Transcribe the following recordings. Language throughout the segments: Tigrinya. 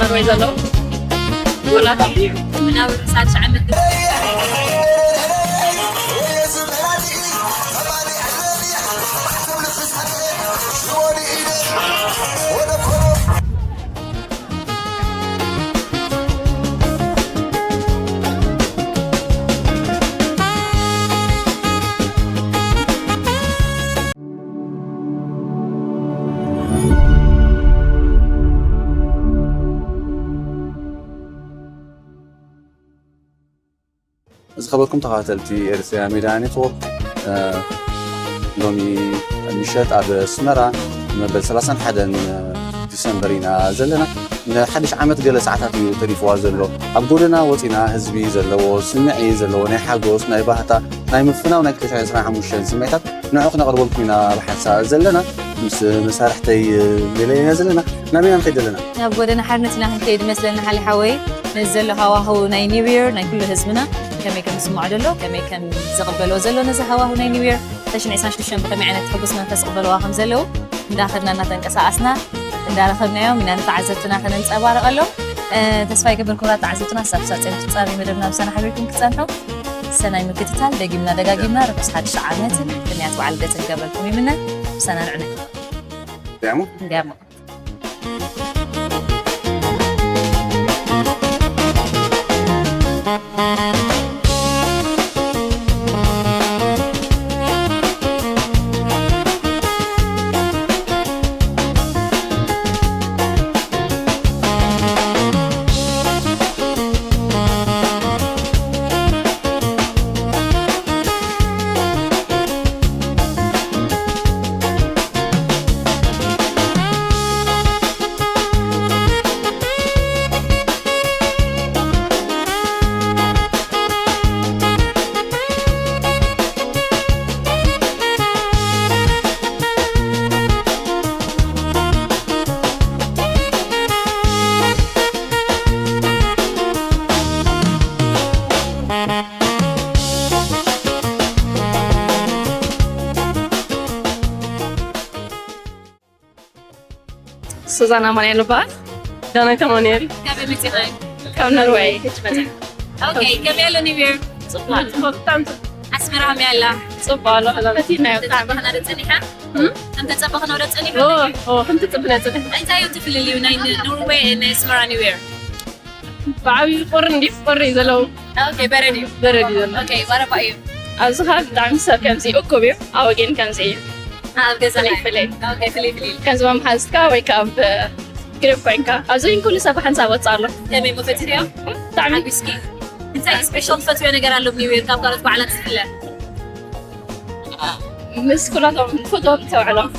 መርወይ ዘለዉ ወላታ ምናብ ሳልሳ ዓመት ዝኸበርኩም ተኸታተልቲ ኤርትራ ሜድያ ኔትወርክ፣ ሎሚ ምሸት ኣብ ኣስመራ መበል ሰላሳን ሓደን ዲሰምበር ኢና ዘለና። ንሓድሽ ዓመት ገለ ሰዓታት እዩ ተሪፍዋ ዘሎ። ኣብ ጎደና ወጺና ህዝቢ ዘለዎ ስምዒ ዘለዎ ናይ ሓጎስ፣ ናይ ባህታ፣ ናይ ምፍናው ናይ ክልተ ሽሕን ዕስራን ሓሙሽተን ስምዒታት ንዑ ክነቕርበልኩም ኢና ኣብ ሓንሳእ ዘለና። ምስ መሳርሕተይ ገለ ኢና ዘለና። ናበይ ኢና ንኸይድ ዘለና? ናብ ጎደና ሓርነት ኢና ክንከይድ መስለና ሓሊ ሓወይ። ነዚ ዘሎ ሃዋህው ናይ ኒው ይር ናይ ኩሉ ህዝብና ከመይ ከም ዝስምዖ ዘሎ፣ ከመይ ከም ዝቕበሎ ዘሎ ነዚ ሃዋህው ናይ ኒው ይር ተሽን ዕስራን ሽዱሽተን ብኸመይ ዓይነት ሕጉስ መንፈስ ይቕበልዋ ከም ዘለዉ እንዳኸድና እናተንቀሳቐስና እንዳረኸብናዮም ኢና ንተዓዘብትና ከነንጸባርቐሎም። ተስፋ ይገብር ክቡራት ተዓዘብትና ሳብ ሳፅን ፍጻሜ መደብና ምሳና ሓቢርኩም ክትጸንሑ ሰናይ ምክትታል። ደጊምና ደጋጊምና ርሑስ ሓድሽ ዓመትን ቅንያት በዓል ልደትን ክገብረልኩም ይምነ። ምሳና ንዕነ ዲያሞ እንዲያሞ ሱዛና ማንያ ልበሃል። ዳናይት ኣማኑኤል። ካበይ መፂኻ? ካብ ኖርወይ። ኦኬ፣ ከመይ ኣሎ ኒው ይር? ጽቡቕ፣ ጽቡቕ፣ ብጣዕሚ ጽቡቕ። ኣስመራ ከመይ ኣላ? ጽቡቕ ኣሎ። ፈቲና ኢና ብጣዕሚ። ተጸበኽና ዶ ጸኒሓ? ከም ተጸበኽና ዶ ጸኒሓ? ኦ፣ ኦ፣ ከም ተጸበኽና ጸኒሓ። እንታይ እዩ እቲ ፍልልዩ ናይ ኖርወይ ናይ ኣስመራ ኒው ይር? ብዓብዩ ቁሪ እንዲዩ፣ ቁሪ እዩ ዘለዉ። ኦኬ፣ በረድ እዩ። በረድ እዩ ዘሎ። ኦኬ፣ what about you? ኣብዚ ኸዓ ብጣዕሚ ሰብ ከምዚ እኩብ እዩ፣ ኣወጌን ከምዚ እዩ። ኣብ ገዛ ፍልይ ፍልይ። ኦኬ፣ ፍልይ ፍልይ። ከምዚ መምሃዝካ ወይ ከዓ ኣብ ግሩፕ ኮይንካ። ኣብዚ ግን ኩሉ ሰብ ሓንሳብ ወፅእ ኣሎ። ከመይ እሞ ፈቲኽዮ? ብጣዕሚ ሓጒስኪ? እንታይ ስፔሻል ትፈትዮ ነገር ኣሎ ኒው ይር ካብ ካልኦት በዓላት ዝፍለ? ምስ ኩላቶም ንፈትዎም ተባዕሎም።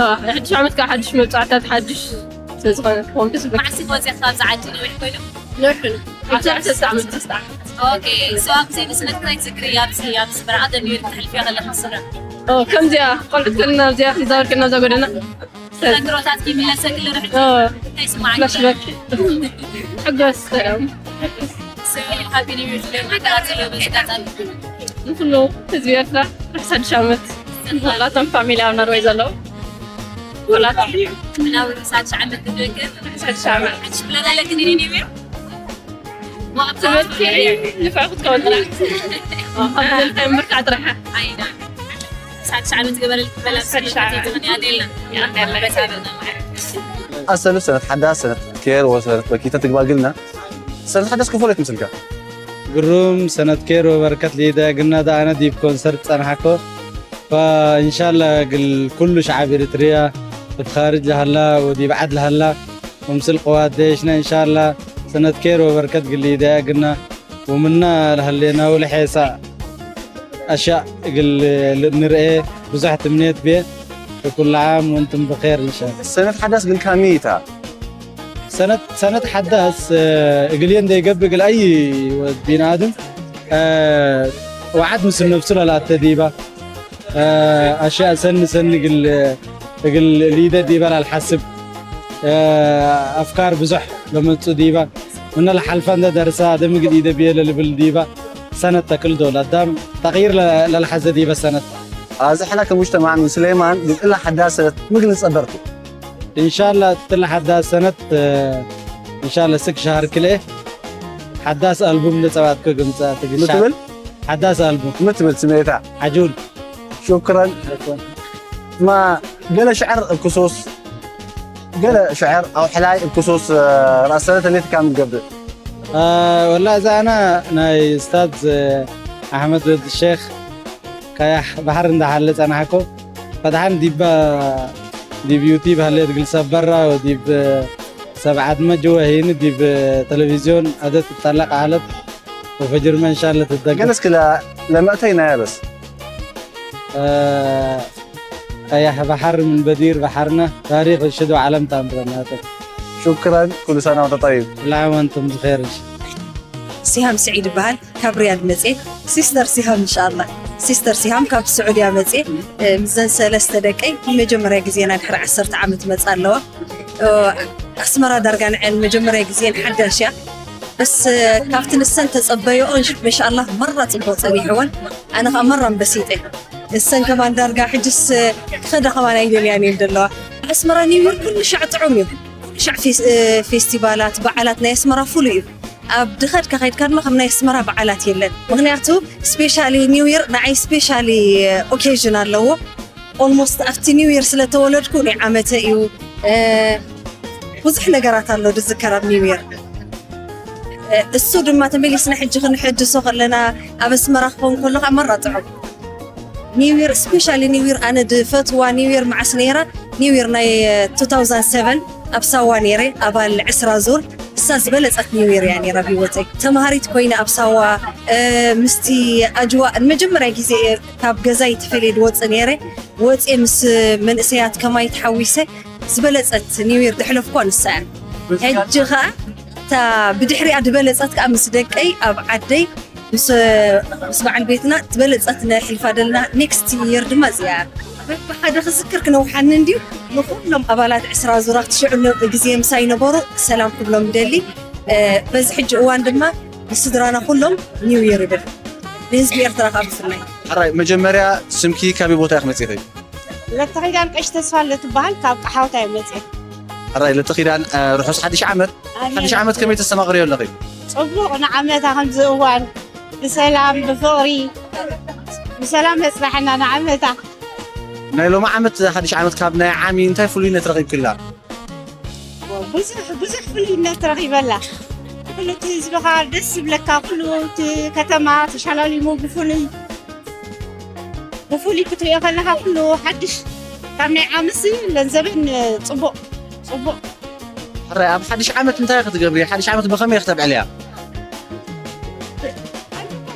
ኣዎ፣ ሓድሽ ዓመት ከዓ ሓድሽ መብፃዕታት ሓድሽ ስለዝኾነ ክኾን ደስ ይብል። መዓስ ኢኻ ወፂእኻ ካብዚ ዓዲ? ነዊሕ ኮይኑ? ነዊሕ ኮይኑ። ዓሰርተ ዓመት፣ ዓሰርተ ዓመት። ኦኬ፣ ሶ ኣብዚ ምስ መትከላይ ትዝክሪ ኣብዚ ኣብዚ በረዓት ኒው ይር ተሕልፍዮ ከለኺ ስረ? ኦ፣ ከምዚኣ ቆልዑት ከለና ኣብዚኣ ክንዛወር ከለና ኣብዛ ጎደና። ተዘክሮታት ይምለሰክሊ ርሕቲ ኦ፣ እንታይ ይስማዓኒ? ፍላሽባክ። ሕጎስ ሰላም። ሶ ሃፒ ኒው ይር ትብለኒ ነገራት ዘሎ በዚ ኣጋጣሚ? ንኩሉ ህዝቢ ኤርትራ ርሑስ ሓድሽ ዓመት። ንኩላቶም ፋሚሊ ኣብ ኖርወይ ዘለዉ ኩላቶም ናብ ርሑስ ሓድሽ ዓመት ክትብለክን ርሑስ ሓድሽ ዓመት። ሓድሽ ብለን ኣለክን ኒው ይር? ትምህርቲ ንፍዕ ክትከውን ጥራሕ። ከምዚ ኢልካ ምርካዕ ጥራሕ። ኣይና ሳት ሻዕቢ ትገበረል ክበላ ሳት ሻዕቢ። ትኽን ያደላ ያደላ። ኣሰሉ ሰነት ሓዳስ ሰነት ኬር ወሰነት በኪተ ትግባግልና ሰነት ሓዳስ ክፎለት ምስልካ ግሩም ሰነት ኬር ወበረከት ሊደ ግና ዳኣነ ዲብ ኮንሰርት ጸንሓኮ فإنشاء الله قل كل شعب إريتريا بتخارج لهلا ودي بعد لهلا ومسل قوات ديشنا إنشاء الله سنة كير وبركة قل لي دا قلنا ومنا لهلينا ولحيسا أشياء قل نرئي بزح تمنيت بيه وكل عام وانتم بخير إن شاء الله. ሰነት ሓዳስ ግን ካሚታ ሰነት ሰነት ሓዳስ እግልየን ደይገብእ እግል ኣይ ወድ ቢንኣድም ወዓድ ምስ ነብሱ ለላተ ዲባ ኣሽያ ሰኒ ሰኒ እግል እግል ሊደ ዲባ ላልሓስብ ኣፍካር ብዙሕ ለመጹ ዲባ ምነ ለሓልፋ እንደ ደርሳ ደም እግል ኢደ ብየ ለልብል ዲባ ሰነት ተክል ዶ ለዳም ተቕይር ለልሓዘ ዲበ ሰነት ኣዚ ሕና ከም ሙጅተማዕ ምን ስሌማን ብቅላ ሓዳስ ሰነት ምግል ንጸበርኩ እንሻላ ትትለ ሓዳስ ሰነት እንሻላ ስክ ሻሃር ክልኤ ሓዳስ ኣልቡም ንጸባትኩ ግምጻ ትግሻ ምትብል? ሓዳስ ኣልቡም ምትብል ስሜታ ዓጁል። ሹክረን። ማ ገለ ሽዕር እክሱስ ገለ ሽዕር ኣው ሕላይ እክሱስ ራሰለ ተሌት ካም ገብር ወላ እዛ ኣና ናይ ስታዝ ኣሕመድ ወዲ ሸክ ካያሕ ባሕር እንዳሓለ ጸናሕኮ ፈትሓን ዲባ ዲብ ዩቲብ ሃለየት ግልሰበራ ወዲብ ሰብዓት መጅወ ሂኒ ዲብ ተለቪዝዮን ኣደት ትታለቅ ሃለት ወፈጅር መንሻ ለትደገ ገለስ ክላ ለመእተይ ናያ በስ ቀያሕ ባሕር ምን በዲር ባሕርና ታሪክ ሽዶ ዓለም ታምረናተ ሹክራን ኩሉ ሰና ወንተ ጠይብ ላወንቱም ብኸይር ሲሃም ስዒድ ይበሃል። ካብ ሪያድ መፅየ። ሲስተር ሲሃም እንሻላ ሲስተር ሲሃም ካብ ስዑድያ መፅየ። ምስዘን ሰለስተ ደቀይ ንመጀመርያ ግዜና ድሕሪ ዓሰርተ ዓመት መፃ ኣለዋ። ኣስመራ ዳርጋ ንዐን መጀመርያ ግዜን ሓዳሽ እያ። በስ ካብቲ ንሰን ተፀበዮኦ መሻላ መራ ፅቡቅ ፀኒሕወን። ኣነ ከዓ መራ በሲጠ። እሰን ከማን ዳርጋ ሕጅስ ክኸዳ ከማን ኣይደልያን እየን ዘለዋ። ኣስመራ ኒው ዮርክ ኩሉ ሻዕ ጥዑም እዩ። ሻዕ ፌስቲቫላት በዓላት ናይ ኣስመራ ፍሉይ እዩ። ኣብ ድኸድካ ከይድካ ድማ ከም ናይ ኣስመራ በዓላት የለን። ምክንያቱ ስፔሻሊ ኒው ይር ንዓይ ስፔሻሊ ኦኬዥን ኣለዎ። ኦልሞስት ኣብቲ ኒው ይር ስለተወለድኩ ናይ ዓመተ እዩ። ብዙሕ ነገራት ኣሎ ዝዝከር ኣብ ኒው ይር። እሱ ድማ ተመሊስና ሕጂ ክንሕድሶ ከለና ኣብ ኣስመራ ክኸውን ከሎ ከዓ መራ ጥዑም ኒው ይር ስፔሻሊ ኒው ይር ኣነ ድፈትዋ ኒው ይር መዓስ ነይራ ኒው ይር ናይ 2007 ኣብ ሳዋ ነይረ ኣባል ዕስራ ዙር እሳ ዝበለፀት ኒው ይር እያ ነይራ ብህይወተይ ተምሃሪት ኮይነ ኣብ ሳዋ ምስቲ ኣጅዋ ንመጀመርያ ግዜ ካብ ገዛይ ተፈልየ ድወፅእ ነይረ ወፅየ ምስ መንእሰያት ከማይ ተሓዊሰ ዝበለፀት ኒው ይር ደሕለፍኳ ንሳ እያ ሕጂ ከዓ እታ ብድሕሪኣ ዝበለፀት ከዓ ምስ ደቀይ ኣብ ዓደይ ምስ በዓል ቤትና ዝበለፀት ነሕልፋ ደልና ኔክስት ይር ድማ እዚኣ በብሓደ ክዝክር ክነውሓኒ እንድዩ ንኩሎም ኣባላት ዕስራ ዙራ ክትሽዑ ግዜ ምሳይ ነበሩ ሰላም ክብሎም ደሊ በዚ ሕጂ እዋን ድማ ንስድራና ኩሎም ኒው ይር ይብል ንህዝቢ ኤርትራ ካብ ብፍላይ ሕራይ መጀመርያ ስምኪ ካበይ ቦታ ኢኺ መፂኺ ለተኺዳን ቀሽ ተስፋ ለትበሃል ካብ ቀሓውታይ መፅእ ሕራይ ለተኺዳን ርሑስ ሓድሽ ዓመት ሓድሽ ዓመት ከመይ ተስተማቕርዮ ኣለኺ ፅቡቕ ንዓመታ ከምዚ እዋን ብሰላም ብፍቕሪ ብሰላም የፅናሕና ንዓመታ ናይ ሎሚ ዓመት ሓድሽ ዓመት ካብ ናይ ዓሚ እንታይ ፍሉይነት ረኺብክላ ብዙሕ ብዙሕ ፍሉይነት ረኺበላ ኩሉ እቲ ህዝብኻ ደስ ዝብለካ ኩሉ እቲ ከተማ ተሻላሊሙ ብፍሉይ ብፍሉይ ክትሪኦ ከለኻ ኩሉ ሓድሽ ካብ ናይ ዓምሲ ለንዘበን ፅቡቕ ፅቡቕ ሕራይ ኣብ ሓድሽ ዓመት እንታይ ክትገብሪ ሓድሽ ዓመት ብኸመይ ክተብዕልያ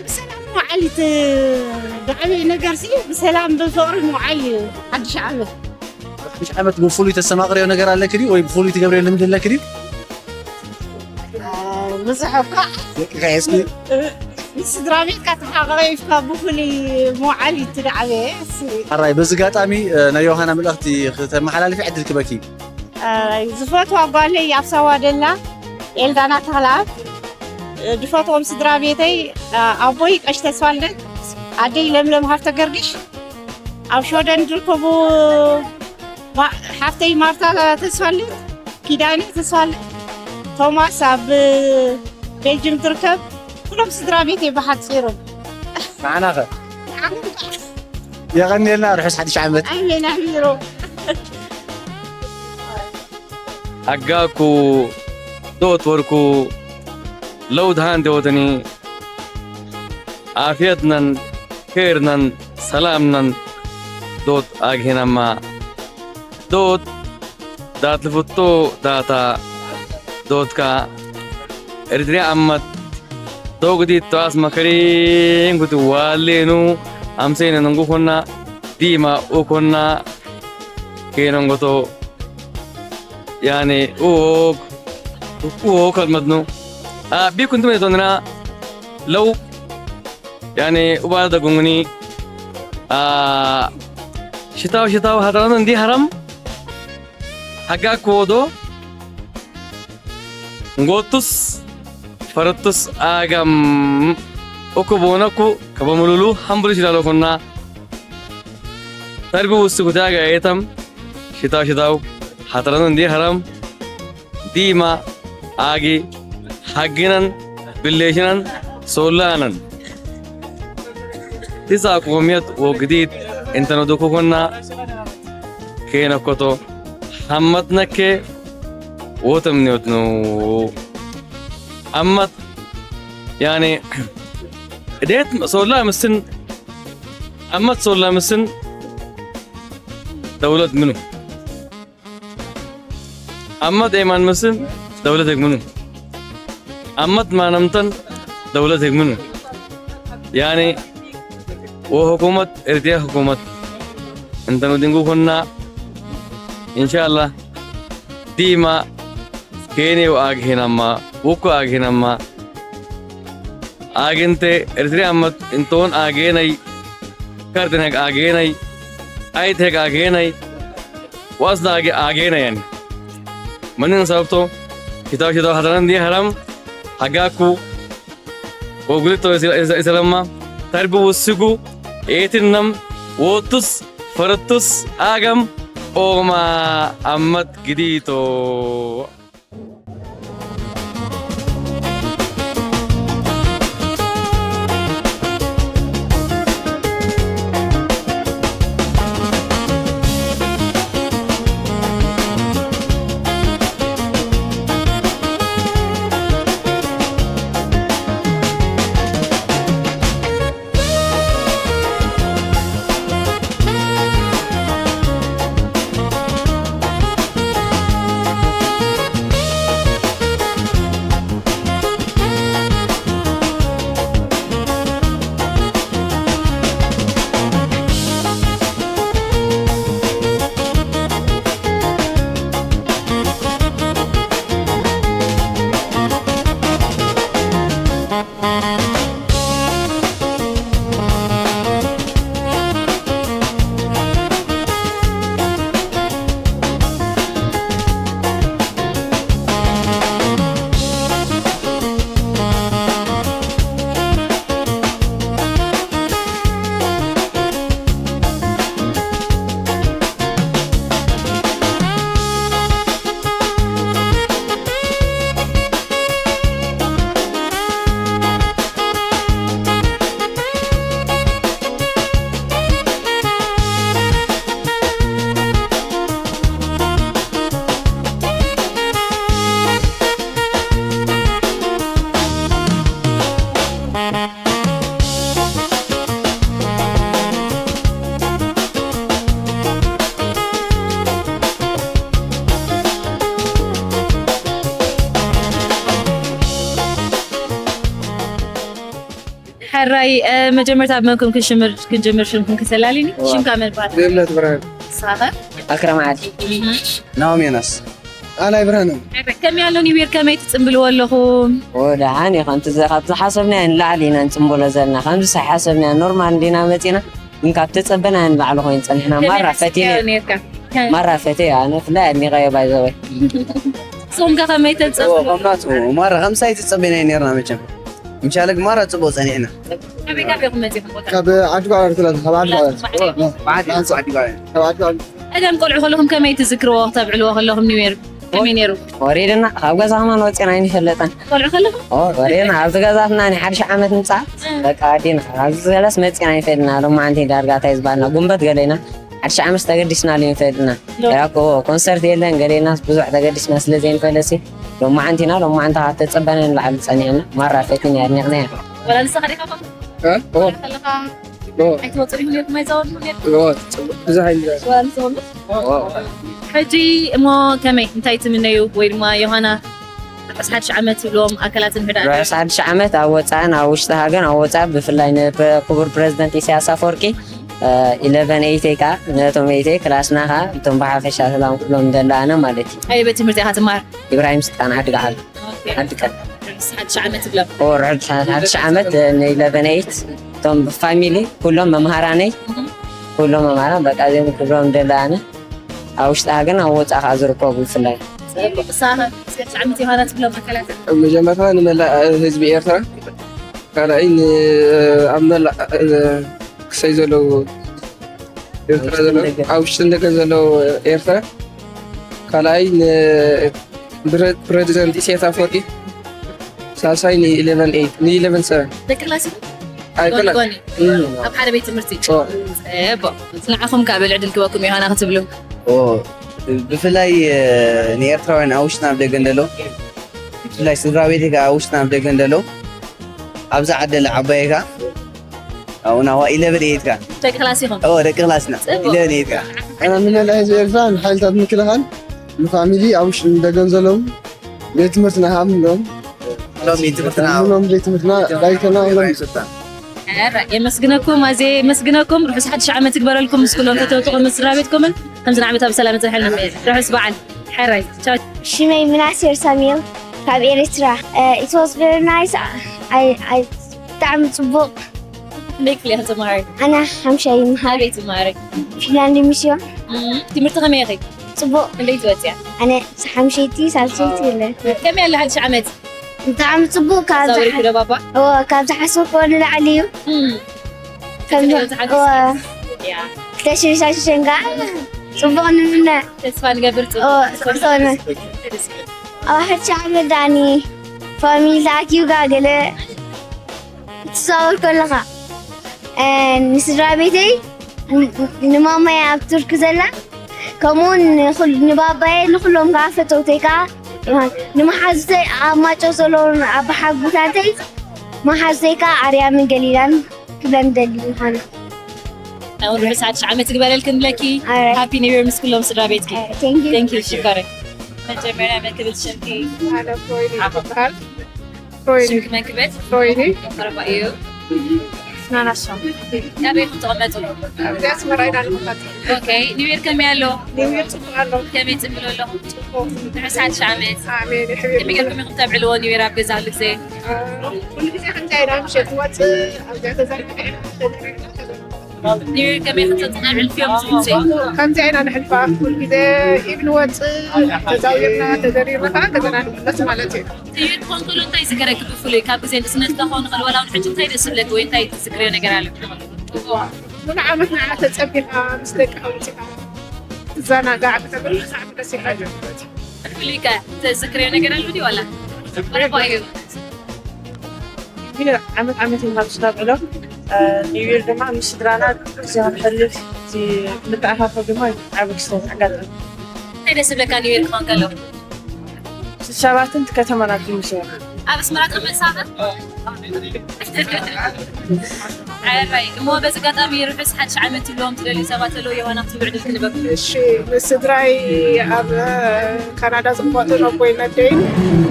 ብሰላም መዓሊት ብዕበይ ነገር ሲ ብሰላም ብፍቕሪ መዓል ሓድሽ ዓመት ሓድሽ ዓመት ብፍሉይ ተስተማቕርዮ ነገር ኣለኪ ድዩ ወይ ብፍሉይ ትገብርዮ ልምዲ ኣለኪ ድዩ ብዙሕ እኳ ደቂኻ እስኪ ምስ ስድራ ቤትካ ተሓቐቂፍካ ብፍሉይ መውዓል ይትዳዕበ ሕራይ በዚ ጋጣሚ ናይ ዮሃና መልእኽቲ ክተመሓላልፊ ዕድል ክበኪ ዝፈትዋ ጓለይ ኣብ ሳዋ ደላ ኤልዳና ተኽለኣብ ዝፈትዎም ስድራ ቤተይ ኣቦይ ቀሽ ተስፋልደት ኣደይ ለምለም ሃፍተ ገርግሽ ኣብ ሸወደን ዝርከቡ ሓፍተይ ማርታ ተስፋልደት ኪዳነ ተስፋልደት ቶማስ ኣብ ቤልጅም ትርከብ ኩሎም ስድራ ቤተይ ብሓፂሩ ንዓናኸ የቐንየልና ርሑስ ሓድሽ ዓመት ኣሜን ኣሚሮ ኣጋኩ ዶት ወርኩ ለውድ ሃንድ ወተኒ ዓፍየትነን ኬርነን ሰላምነን ዶት ኣግሄናማ ዶት ዳትልፍቶ ዳታ ዶትካ ኤርትሪያ ኣመት ዶግዲት ተዋስ መከሪን ጉት ዋሌኑ ኣምሴነ ነንጉኹና ዲማ ኡኮና ኬነንጎቶ ያኔ ኡክ ኡክ ከልመትኑ ቢኩንቱም የቶንና ለው ያኔ ኡባል ደጉንጉኒ ሽታው ሽታው ሀተራኑ እንዲ ሀረም ሀጋ ክወዶ እንጎቱስ ፈረቱስ ኣጋም እኩ ቦነኩ ከበምሉሉ ሀምብሉ ሽላለኩና ተርቢ ውስኩ ዳጋ የተም ሽታው ሽታው hataranon diharam dima agi haginan bileshinan solanan. Tisa kumiyat wogdit intano dukukuna kena koto hammat nakke wotam newtno. Ammat yani det solla misin ammat solla misin dawlat minu. Ammat eman misin dawlat egminu. Ammat manamtan dawlat egminu. Yani wo hukumat erdiya hukumat intano dingu kunna. Inshallah dima kene wo aghinamma wuku aghinamma aginte ertri ammat inton agenai kartinhek agenai aithek agenai wasna age agenai yani. Manin sabto kitaw kitaw hadaran di haram hagaku. Ogulito isalama tarbu wusugu etinam wotus faratus agam oma ammat gidito. ሕራይ መጀመርታ ብመንኩም ክንጀምር ሽምኩም ክሰላሊኒ ሽምካ መን ባል? ገነት ብርሃን። ሳኸ ኣክረም ዓዲ። ናኦም ዮናስ። ኣላይ ብርሃነ። ከመይ ኣሎ ኒው ይር ከመይ ትጽምብልዎ ኣለኹም? ወደሓን እዩ ከምቲ ዘ- ካብ ዝሓሰብናዮ ንላዕሊ ኢና ንጽምብሎ ዘለና ከምዚ ሳይሓሰብናዮ ኖርማል እንዲና መጺና ግን ካብ ተጸበናዮ ንላዕሊ ኮይኑ ጸኒሕና ማራ ፈቲነ ማራ ፈትየ ኣነ ብፍላይ ኣድኒቐዮ ባይዘወይ ሶምካ ከመይ ተጸብ ከምናቱ ማራ ከምሳይ ተጸበናዮ ነርና መቸም እንሻለ ግማራ ጽቡቅ ጸኒሕና። ካበይ ካበይ ኢኹም መጺኹም? ካብ ዓዲ ባዕላ ትላል ካብ ዓዲ ባዕላ ዓዲ ዓዲ ባዕላ ካብ ዓዲ ባዕላ ቀደም ቆልዑ ከለኹም ከመይ ትዝክርዎ ክተብዕልዎ ከለኹም ኒው ይር ከመይ ነይሩ? ወሪድና ካብ ገዛ ከማን ወፂና ኣይንፈልጥን። ቆልዑ ከለኹም ወሪድና ኣብቲ ገዛትና ናይ ሓድሽ ዓመት ምፃ በቃ ኣዲና ኣብዚ ገለስ መፂና ኣይፈልጥና። ሎማዓንቲ ዳርጋ እንታይ ዝበሃልና ጉንበት ገለና ሓድሽ ዓመት ተገዲስና ሉ ይፈልጥና። ያኮ ኮንሰርት የለን ገሌናስ ብዙሕ ተገዲስና ስለ ዘይንፈልሲ ሎማዓንቲና ሎማዓንታ ካብ ተፀበነ ንላዕሊ ፀኒዕና ማራ ፈቲን ያድኒቕና እያ። ወላ ንስኻ ዲኻ እ? ኦ። ከለኻ ኦ። ኣይትወፅእ ይኹን ነርኩም ኣይዛወርኩም ነርኩም ኦ፣ ብዙሕ ኣይንዛወር። ወላ ንስኻ ኦ። ሕጂ እሞ ከመይ እንታይ ትምነዩ ወይ ድማ ዮሃና ርሑስ ሓድሽ ዓመት ይብሎም ኣካላትን ሕዳ ርሑስ ሓድሽ ዓመት ኣብ ወፃእን ኣብ ውሽጢ ሃገር ኣብ ወፃእ ብፍላይ ንክቡር ፕረዚደንት ኢሳያስ ኣፈወርቂ ኢለቨን ኤይተይ ከዓ ነቶም ኤይተይ ክላስና ከዓ እቶም ብሓፈሻ ሰላም ክብሎም ደላነ ማለት እዩ። ኣየበት ትምህርቲ ኢኻ ትማር? ኢብራሂም ስልጣን ዓዲ ገዓል ዓዲ ቀል ሓድሽ ዓመት ይብሎም። ኦ ርሑስ ሓድሽ ዓመት ን ኢለቨን ኤይት እቶም ፋሚሊ ኩሎም መምሃራነይ ኩሎም መምሃራን በቃ እዚኦም ክብሎም ደላነ ኣብ ውሽጢ ሃገርን ኣብ ወፃእ ከዓ ዝርከቡ ብፍላይ። ሳራ ሓድሽ ዓመት ዮሃና ትብሎም ኣካላት ኣብ መጀመርታ ንመላእ ህዝቢ ኤርትራ ካልኣይ ን- ኣብ መላእ ክሰይ ዘለዉ ኤርትራ ዘለዉ ኣብ ውሽጥን ደገን ዘለዉ ኤርትራ ካልኣይ ንፕረዚደንት ኢሳያስ ኣፈወርቂ፣ ሳልሳይ ን11 8 ን11 7። ደቂ ክላስ ኣይኮነ ጎኒ ኣብ ሓደ ቤት ትምህርቲ። ጽቡቅ። ንዓኹም ከኣ በል ዕድል ክበኩም ዮሃና ክትብሉ። ብፍላይ ንኤርትራውያን ኣብ ውሽጥና ኣብ ደገን ዘሎ፣ ብፍላይ ስድራ ቤተይ ከኣ ኣብ ውሽጥና ኣብ ደገን ዘሎ፣ ኣብዚ ዓዲ ለዓባየ ከኣ ኣብኡ ናዋ ኢለቨን ኤይት ከኣ ደቂ ክላስ ኢኹም። ደቂ ክላስና ኢለቨን ኤይት ከኣ ኣና ንመላእ ህዝቢ ኤርትራ፣ ንሓይልታት ምክልኻል፣ ንፋሚሊ ኣብ ውሽጥን ደገን ዘለዉ፣ ቤት ትምህርትና ሃምሎም ሎም ቤት ትምህርትና ሃምሎም፣ ቤት ትምህርትና ዳይተና ሎም ኧረ የመስግነኩም፣ ኣዜ የመስግነኩም። ርሑስ ሓድሽ ዓመት ይግበረልኩም ምስ ኩሎም ተተውጥቑ ምስ ስድራ ቤትኩምን ከምዚ ንዓመታ ብሰላም ይጽንሐልና። ርሑስ በዓል። ሕራይ ቻው። ሽመይ ምናሴር ሳሙኤል ካብ ኤርትራ። It was very nice. ብጣዕሚ ጽቡቕ። ክንደይ ክፍሊ ኢኺ ትመሃሪ? ኣነ ሓምሻይ ይምሃር። ኣበይ ትመሃሪ? ፊንላንድ ሚስዮን። ትምህርቲ ከመይ ኢኺ? ጽቡቕ። ክንደይ ትወጽያ? ኣነ ሓምሸይቲ ሳልሰይቲ የለን። ከመይ ኣላ ሓድሽ ዓመት? ብጣዕሚ ጽቡቕ። ካብ ዛውሪኩ ዶ ባባ? ካብ ዝሓሰብክዎ ንላዕሊ እዩ። ክልተ ሽሕን ሸውዓተን ከዓ ጽቡቕ ንምነ። ተስፋ ንገብር። ክኾነ ኣብ ሓድሽ ዓመት ዳኒ ፋሚሊ ተኣኪብካ ገለ ትዛወር ከለኻ፣ ንስድራ ቤተይ፣ ንማማይ ኣብ ቱርኪ ዘላ፣ ከምኡውን ንባባየ፣ ንኩሎም ከዓ ፈተውተይ ከዓ፣ ንምሓዙተይ ኣብ ማጨው ዘለውን ኣባሓጉታተይ፣ መሓዙተይ ከዓ ኣርያምን ገሊላን ክብለን ደሊ ምዃነ። እውን ርሑስ ሓድሽ ዓመት ይግበረልክን ብለኪ። ሃፒ ኒው ይር ምስ ኩሎም ስድራ ቤትኪ። Thank you. Thank you ሽኮረይ። መጀመርያ መን ክብል ሽምኪ? ኣነ ፍሮይኒ ትበሃል። ፍሮይኒ ሽምኪ መን ክብል? ፍሮይኒ ቀረባ እዩ። ናናሶ ኣበይ ክትቕመጡ? ኣብዚ ኣስመራ ኢና ንቕመጥ። ኦኬ ኒው ይር ከመይ ኣሎ? ኒው ይር ጽቡቕ ኣሎ። ከመይ ጽምብሎ ኣለኹም? ርሑስ ሓድሽ ዓመት። ኣሜን ከመይ ይሕብር። ጌርኩም ኢኹም ተብዕልዎ ኒው ይር ኣብ ገዛ ኩሉ ግዜ? ኩሉ ግዜ ከምዚ ኢና ምሸት ንወጽእ ኣብዚኣ ተዘርጊሐ ኒው ይር ከመይ ክትጥዕዕልፍዮም ትምሴ? ከምዚኣ ኢና ንሕልፋ ኩሉ ግዜ ኢድ ንወጽእ ተዛዊርና ተዘሪርና ከዓ ገዛና ንምለስ ማለት እዩ። ኒው ይር ክኾን ከሎ እንታይ ዝገረኪ ብፍሉይ ካብ ግዜ ንእስነትካ ክኸውን ይኽእል ዋላ እውን ሕጂ እንታይ ደስ ዝብለኪ ወይ እንታይ ትዝክርዮ ነገር ኣሎ? ሙሉ ዓመት ንዓ ተጸቢኻ ምስ ደቅኻ ወጺኻ ትዘናጋዕ ብተለይ ብጣዕሚ ደስ ይብለካ። ፍሉይ ከ ተዝክርዮ ነገር ኣሎ ድዩ ዋላ? መረባ እዩ። ዓመት ዓመት ኢና ካብ ስናብዕሎ ኒው ይር ድማ ምስ ስድራና ግዜ ክንሕልፍ እዚ ምትኣኻኸብ ድማ ዓቢ ክስተት ኣጋጣሚ። እንታይ ደስ ዝብለካ ኒው ይር ክኾን ከሎ? ሰባትን ከተማና ትምስዋ ኣብ ኣስመራ ትቕመጥ ሳኸ? ኣራይ እሞ በዚ ኣጋጣሚ ርሑስ ሓድሽ ዓመት ይብሎም ትደልዩ ሰባት ኣለዉ ዮሃና ክትብሉ ዕድል ክንበኩም። እሺ ንስድራይ ኣብ ካናዳ ዝቕመጡ ኣቦይን ኣደይን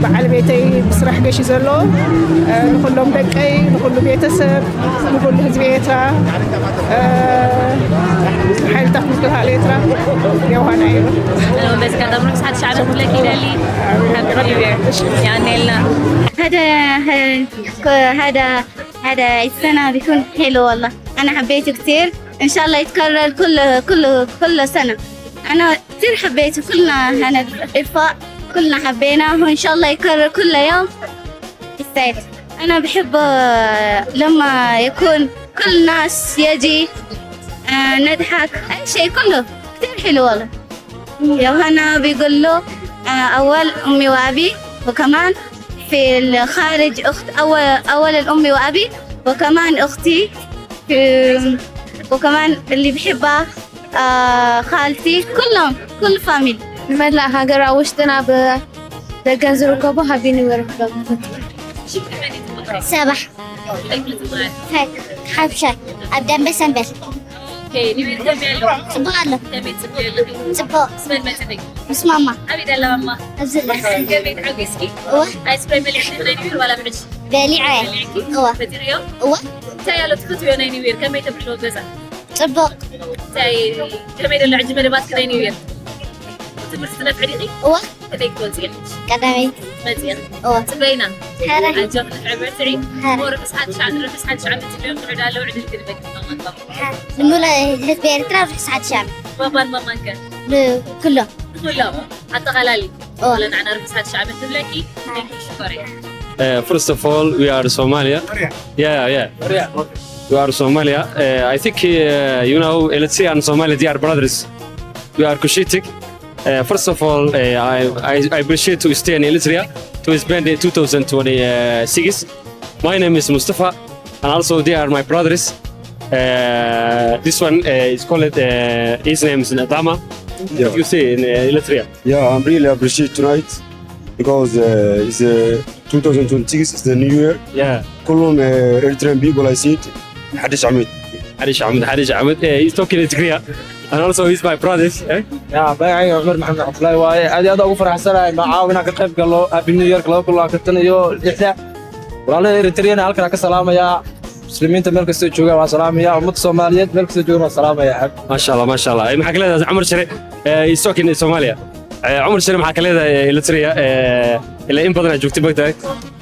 በዓል ቤተይ ብስራሕ ገሺ ዘሎ ንኩሎም ደቀይ ንኩሉ ቤተሰብ ንኩሉ ህዝቢ ኤርትራ ሓይልታት ምክልኻል ኤርትራ ዮሃና እዩ። በዚ ኣጋጣሚ ርሑስ ሓድሽ ዓመት ክብለኪ ይደሊ። ያኔልና هذا هذا هذا السنة بيكون حلو والله. أنا حبيته كتير. إن شاء الله يتكرر كل كل كل سنة. أنا كتير حبيته. كلنا هنا إرفاق كلنا حبيناه وإن شاء الله يكرر كل يوم. يستاهل. أنا بحب لما يكون كل الناس يجي نضحك أي شيء كله كتير حلو والله. يوهنا بيقول له أول أمي وأبي وكمان في الخارج أخت أول أول الأمي وأبي وكمان أختي في وكمان اللي بحبها خالتي كلهم كل فاميلي. ንመላእ ሃገር ኣብ ውሽጥን ኣብ ደገን ዝርከቡ ሃቢ ኒው ይር ክብሎም። ሰባሕ ሓብሻ ኣብ ደንበ ሰንበል። ጽቡቕ ኣሎ። ጽቡቕ። ምስ ማማ ኣብዚ በሊዐ። እወ። እወ። እንታይ ኣሎ ትፈትውዮ ናይ ኒው ይር ከመይ ተብዕልዎ ገዛ? ጽቡቕ። እንታይ ከመይ ደሎ ሕጂ መደባትኪ ናይ ኒው ይር? ትምህርቲ ትነፍዒ ዲኺ? እወ። ክንደይ ክትወጽኢ ኢኺ? ቀዳመይቲ። መጺእኺ? እወ። ጽበይና። ሕረ። ኣጆኺ ንፍዕበቲ ዒ። ሕረ። ርሑስ ሓድሽ ዓመት ርሑስ ሓድሽ ዓመት ትብልዮም ትውዕዱ ኣለዉ ዕድል ክንበኪ። ንሙሉ ህዝቢ ኤርትራ ርሑስ ሓድሽ ዓመት። ባባን ማማን ከ? ንኩሎም። ንኩሎም ኣጠቓላሊ። እወ። ንዓና ርሑስ ሓድሽ ዓመት ንብለኪ። ሽኮረይ። Uh, first of all, we are Somalia. Yeah, yeah. We are Somalia. Uh, I think uh, you know Eritrea and Somalia, they are brothers. We are Cushitic. Uh, first of all, uh, I, I, I appreciate to stay in Eritrea to spend the two thousand twenty-six. My name is Mustafa, and also they are my brothers. Uh, this one uh, is called, uh, his name is Nadama. What do you say in uh, Eritrea? Yeah, I'm really appreciate tonight because uh, it's uh, two thousand twenty-six, it's the new year. Yeah. كلهم uh, Eritrean people, I said, حدش عميد. حدش عميد، حدش عميد. Uh, he's talking in Tigrinya. And also he's my brother. Eh? ያ magacayga cumar maxamed cabdulaahi waaye. Aad iyo aad ugu faraxsanahay macaawina ka qayb galo happy new year laba kun labaatan iyo lixda. Walaalada Eritrean halkan ka salaamaya. Muslimiinta meel kasta jooga waa salaamaya, ummadda Soomaaliyeed meel kasta jooga waa salaamaya. Masha Allah, masha Allah. Eh, maxaa ka leedahay Cumar Shire? Eh, he's talking in Somalia. Eh, Cumar Shire, maxaa ka leedahay Eritrea? Eh, ilaa in badan aad joogtay bagtahay.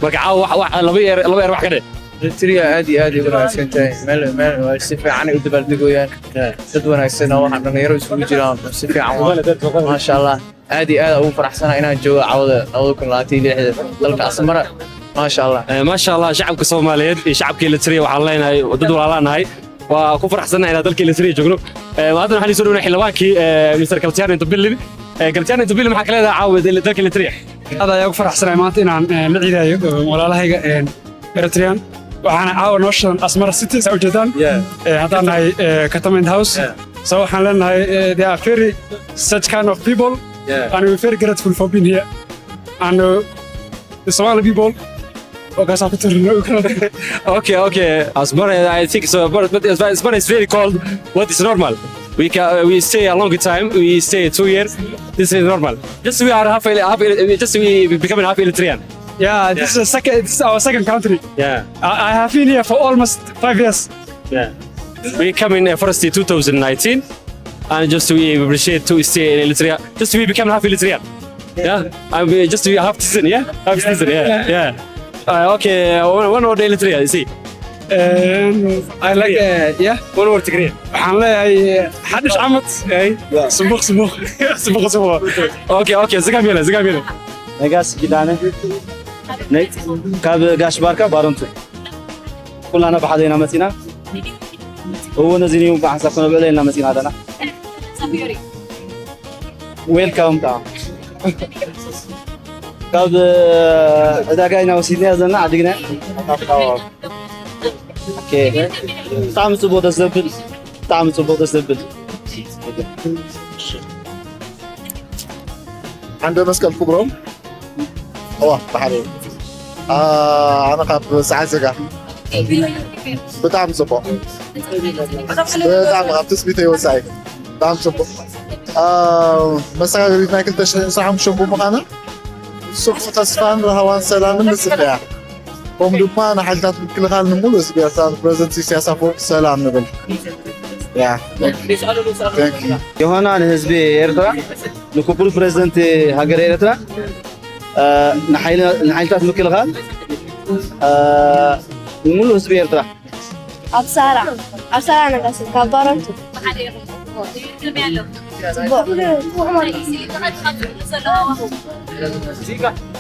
Marka caawa wax wax laba yeer laba yeer wax ka dheh. Eritrea aad iyo aad ay wanaagsan tahay, meel meel waa si fiican ay u dabaaldegayaan. Dad wanaagsan oo waxaan dhalinyaro isugu jiraan si fiican waa. Maasha Allah. Aad iyo aad ugu faraxsanahay inaan joogo cawada labada kun labaatan iyo lixda dalka Asmara. Maasha Allah. Eh, masha Allah, shacabka Soomaaliyeed iyo shacabka Eritrea waxaan leenahay dad walaalanahay. Waa ku faraxsanahay inaan dalka Eritrea joogno. Eh, haddana waxaan soo dhawnay xildhibaankii eh, Mister Galtiano Ntobili. Eh, Galtiano Ntobili, maxaa ka leedahay caawa dalka Eritrea? Aad ayaan ugu faraxsanahay maanta inaan eh, la ciidayo eh, walaalahayga eh, Eritrean. Waxaana caawa noo shidan Asmara City, saa ujeedaan. Eh, haddaan nahay eh, Katama in the House. So waxaan leenahay eh, they are very such kind of people. And we're very grateful for being here. And uh, the Somali people. Okay, okay. Asmara, I think so. But, but Asmara is very cold. What is normal? We can, we stay a long time. We stay two years. This is normal. Just we are half, half just we becoming half Eritrean. Yeah, this is a second. This is our second country. Yeah. I, I have been here for almost five years. Yeah. We come in uh, first in two thousand nineteen, and just we appreciate to stay in Eritrea. Just we become half Eritrean. Yeah. And we just we half citizen. Yeah. Half citizen. Yeah. Yeah. Uh, okay. One, one word Eritrea. You see. Um, I like, uh, yeah. One word Tigrinya. waxaan leeyahay xadhish camad Hey. subuq subuq subuq subuq Okay. Okay. Zigam yele. Zigam yele. ነጋስ ኪዳነ ነይ ካብ ጋሽ ባርካ ባረንቱ ኩላና ብሓደ ኢና መፂና። እዎ ነዚ እዩ ብሓንሳብ ክነብዕሎ ኢልና መፂና ኣለና። ዌልካም። ካብ ዕዳጋ ኢና ወሲድና ዘለና ዓዲግና። ኦኬ። ብጣዕሚ ፅቡቅ ደስ ዘብል፣ ብጣዕሚ ፅቡቅ ደስ ዘብል። ዓንደ መስቀል ክብሮም። እዋ ብሓደ ኣነ ካብ ሰዓት ዘጋ። ብጣዕሚ ፅቡቅ። ብጣዕሚ ካብ ትፅቢተይ ወፃኢ። ብጣዕሚ ፅቡቅ። መሰጋገሪት ናይ ክልተ ሽሕን ዕስራን ሓሙሽተን ብምዃና፣ ጽቡቕ ተስፋን ራህዋን ሰላምን ንጽበያ። ከምኡ ድማ ንሓይልታት ምክልኻል ንምሉእ ህዝቢ ኤርትራ ንፕረዚደንት ኢሳያስ ኣፈወርቂ ሰላም ንብል። ያ። Thank you. ዮሃና ንህዝቢ ኤርትራ፣ ንክቡር ፕረዚደንት ሃገር ኤርትራ፣ ንሓይልታት ምክልኻል፣ ንምሉእ ህዝቢ ኤርትራ። ኣብ ሳራ ኣብ ሳራ ነጋሲ ካብ ባረንቱ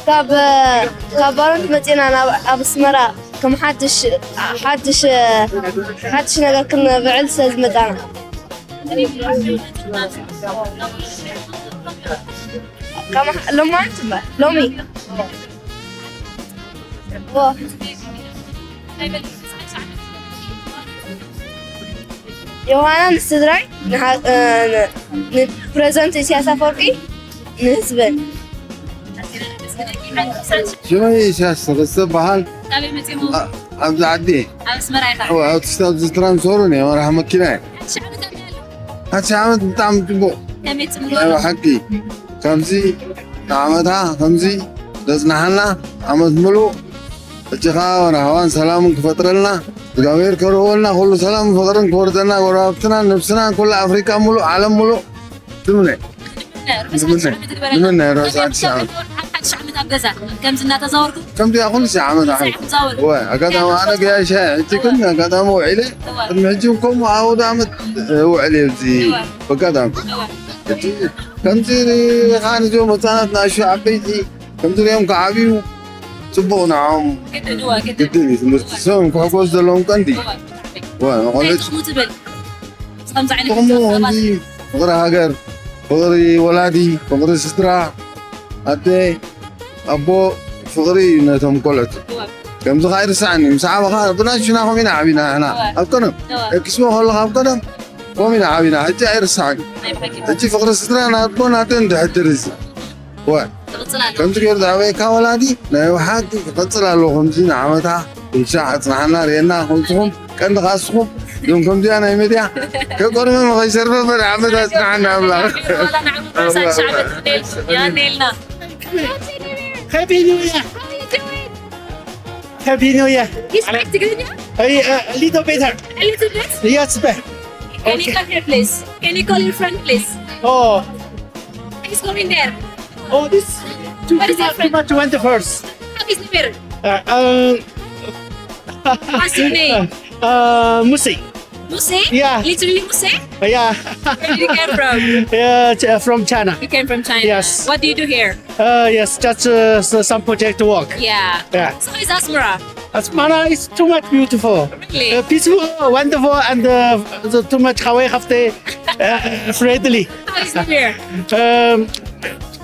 ካብ ካብ ባረንቱ መፂና ናብ ኣብ ኣስመራ ከም ሓድሽ ሓድሽ ሓድሽ ነገር ክንብዕል ስለ ዝመፃና ሎማንት ሎሚ ዮሃና ንስድራይ ንፕረዚደንት ኢሳያስ ኣፈወርቂ ንህዝበን ሽመይ ኢሳያስ ተኸስተ በሃል ኣብዚ ዓዲ ኣብቲ ስታብ ዝትራንስፈሩ ናይ መራሒ መኪና እየ ሓንቲ ዓመት ብጣዕሚ ፅቡቅ ናይ ብሓቂ ከምዚ ንዓመታ ከምዚ ዘፅናሓና ዓመት ምሉእ ሕጂ ከዓ ራህዋን ሰላምን ክፈጥረልና እግዚኣብሔር ከርህወልና ኩሉ ሰላም ፍቅርን ክወርደና ጎረባብትና ነብስና ኩሉ ኣፍሪካ ሙሉእ ዓለም ሙሉእ ትምነ ትምነ ርሑስ ሓድሽ ዓመት ከምዚ እናተዛወርኩ ከምዚ ኩሉ ሺ ዓመት ኣሕል ኣጋጣሚ ኣነ ገያሻ ሕጂ ግን ኣጋጣሚ ውዒለ ቅድሚ ሕጂ ከምኡ ኣውደ ዓመት ውዕል እየ እዚ ኣጋጣሚ ከምዚ ከዓ ንዚኦም ህፃናት ንኣሹ ዓበይቲ ከምዚ ሪኦም ክዓብዩ ፅቡቅ ንዓኦም ግድን እዩ ትምህርቲ ስም ክሕጎስ ዘለዎም ቀንዲ ንቆልዑ ጥቅሙ ከምዚ ፍቅሪ ሃገር ፍቕሪ ወላዲ፣ ፍቕሪ ስድራ፣ ኣደ፣ ኣቦ፣ ፍቕሪ እዩ ነቶም ቆልዑት። ከምዚ ኸዓ ይርስዓኒ፣ ምስ ዓበኻ ብናሽና ከምኡ ኢና ዓቢና ንሕና። ኣብ ቀደም፣ ደቂስሞ ከለኻ ኣብ ቀደም ከምኡ ኢና ዓቢና፣ ሕጂ ኣይርስዓን። ሕጂ ፍቕሪ ስድራ ናቦ ናደን ድሕድር እዚ። ወ-፣ ከምዚ ገይሩ ዝዓበየካ ወላዲ ናይ ብሓቂ ክቕጽል ኣለዎ። ከምዚ ንዓመታ ብቻ ኣጽናሓና ርእየና ከምስኹም ቀንዲ ካስኹም እዞም ከምዚኣ ናይ መድያ ከቆርመ መኸይሰርፈ ፈሪ ዓመት ኣጽናሓና ኣምላኽ። ዋላ ንዓመት ሻዕበት ኔል ያኔልና Happy New Year! Happy New Year! You speak Tigrinya? Hey, uh, a little better. A little bit? Yes, sir. Can you come here, please? Can you call your friend, please? Oh, He's going there. Oh, this too, What is too, your much, too friend? Much went first. How is New Year? Uh, um, What's your name? Uh, Musi. Muse? Yeah. Literally Muse? Yeah. Where did you come from? Yeah, ch- uh, from China. You came from China. Yes. What do you do here? Uh, yes, just uh, s- some project work. Yeah. Yeah. So how is Asmara? Asmara is too much beautiful. Really? Uh, peaceful, wonderful, and uh, the too much Hawaii have the uh, friendly. How is New Year? Um,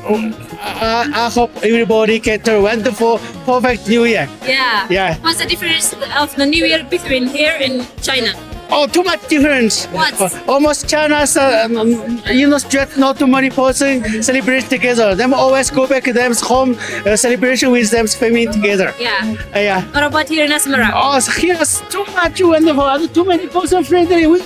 I, I hope everybody get a wonderful, perfect New Year. Yeah. Yeah. What's the difference of the New Year between here and China? Oh, too much difference. What? Uh, almost China's, uh, um, you know, just not too many person celebrate together. Them always go back to them home, uh, celebration with them family together. Yeah. Uh, yeah. What about here in Asmara? Oh, so here's too much wonderful and too many person friendly. We,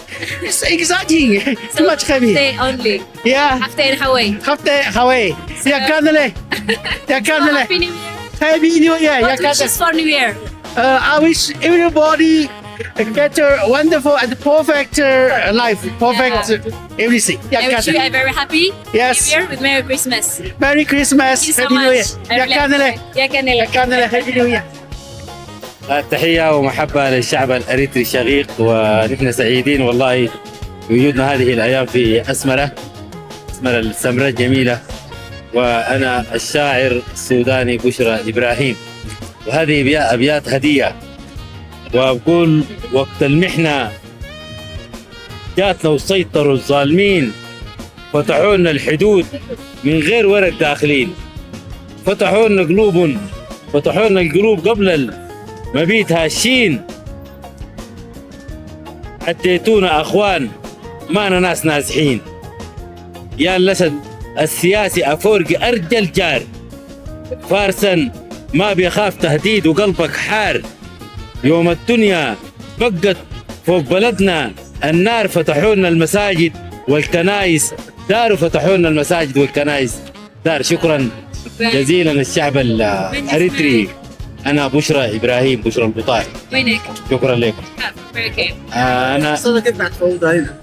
it's exciting. Too much heavy. Stay only. Yeah. After in Hawaii. Happy Hawaii. Yeah, can't delay. Yeah, can't delay. Happy New Year. Happy New Year. Yeah, What can't wishes for New Year? Uh, I wish everybody get a wonderful and perfect uh, life, perfect uh, everything. Yeah, I wish can't you delay. a very happy Yes. New Year with Merry Christmas. Merry Christmas. Thank you so Happy New Year. much. Yeah, can't delay. Yeah, can't delay. Yeah, can't delay. Happy New Year. التحية ومحبة للشعب الأريتري الشقيق، ونحن سعيدين والله بوجودنا هذه الأيام في أسمرة، أسمرة السمرة الجميلة. وأنا الشاعر السوداني بشرى إبراهيم، وهذه أبيا- أبيات هدية، وأقول: وقت المحنة جاتنا وسيطروا الظالمين، فتحوا لنا الحدود من غير ورق داخلين، فتحوا لنا قلوبهم، فتحوا لنا القلوب قبل المبيت هاشين. عديتونا أخوان، ما أنا ناس نازحين. يا الأسد السياسي أفورقي أرجى الجار، فارسا ما بيخاف تهديد وقلبك حار. يوم الدنيا بقت فوق بلدنا النار، فتحوا لنا المساجد والكنائس، دار وفتحوا لنا المساجد والكنائس دار. شكرا جزيلا الشعب الأريتري. أنا بشرى إبراهيم، بشرى البطار. وينك؟ شكرا لكم. Ah, very okay. آه، أنا صدق انت هتفوضها هنا.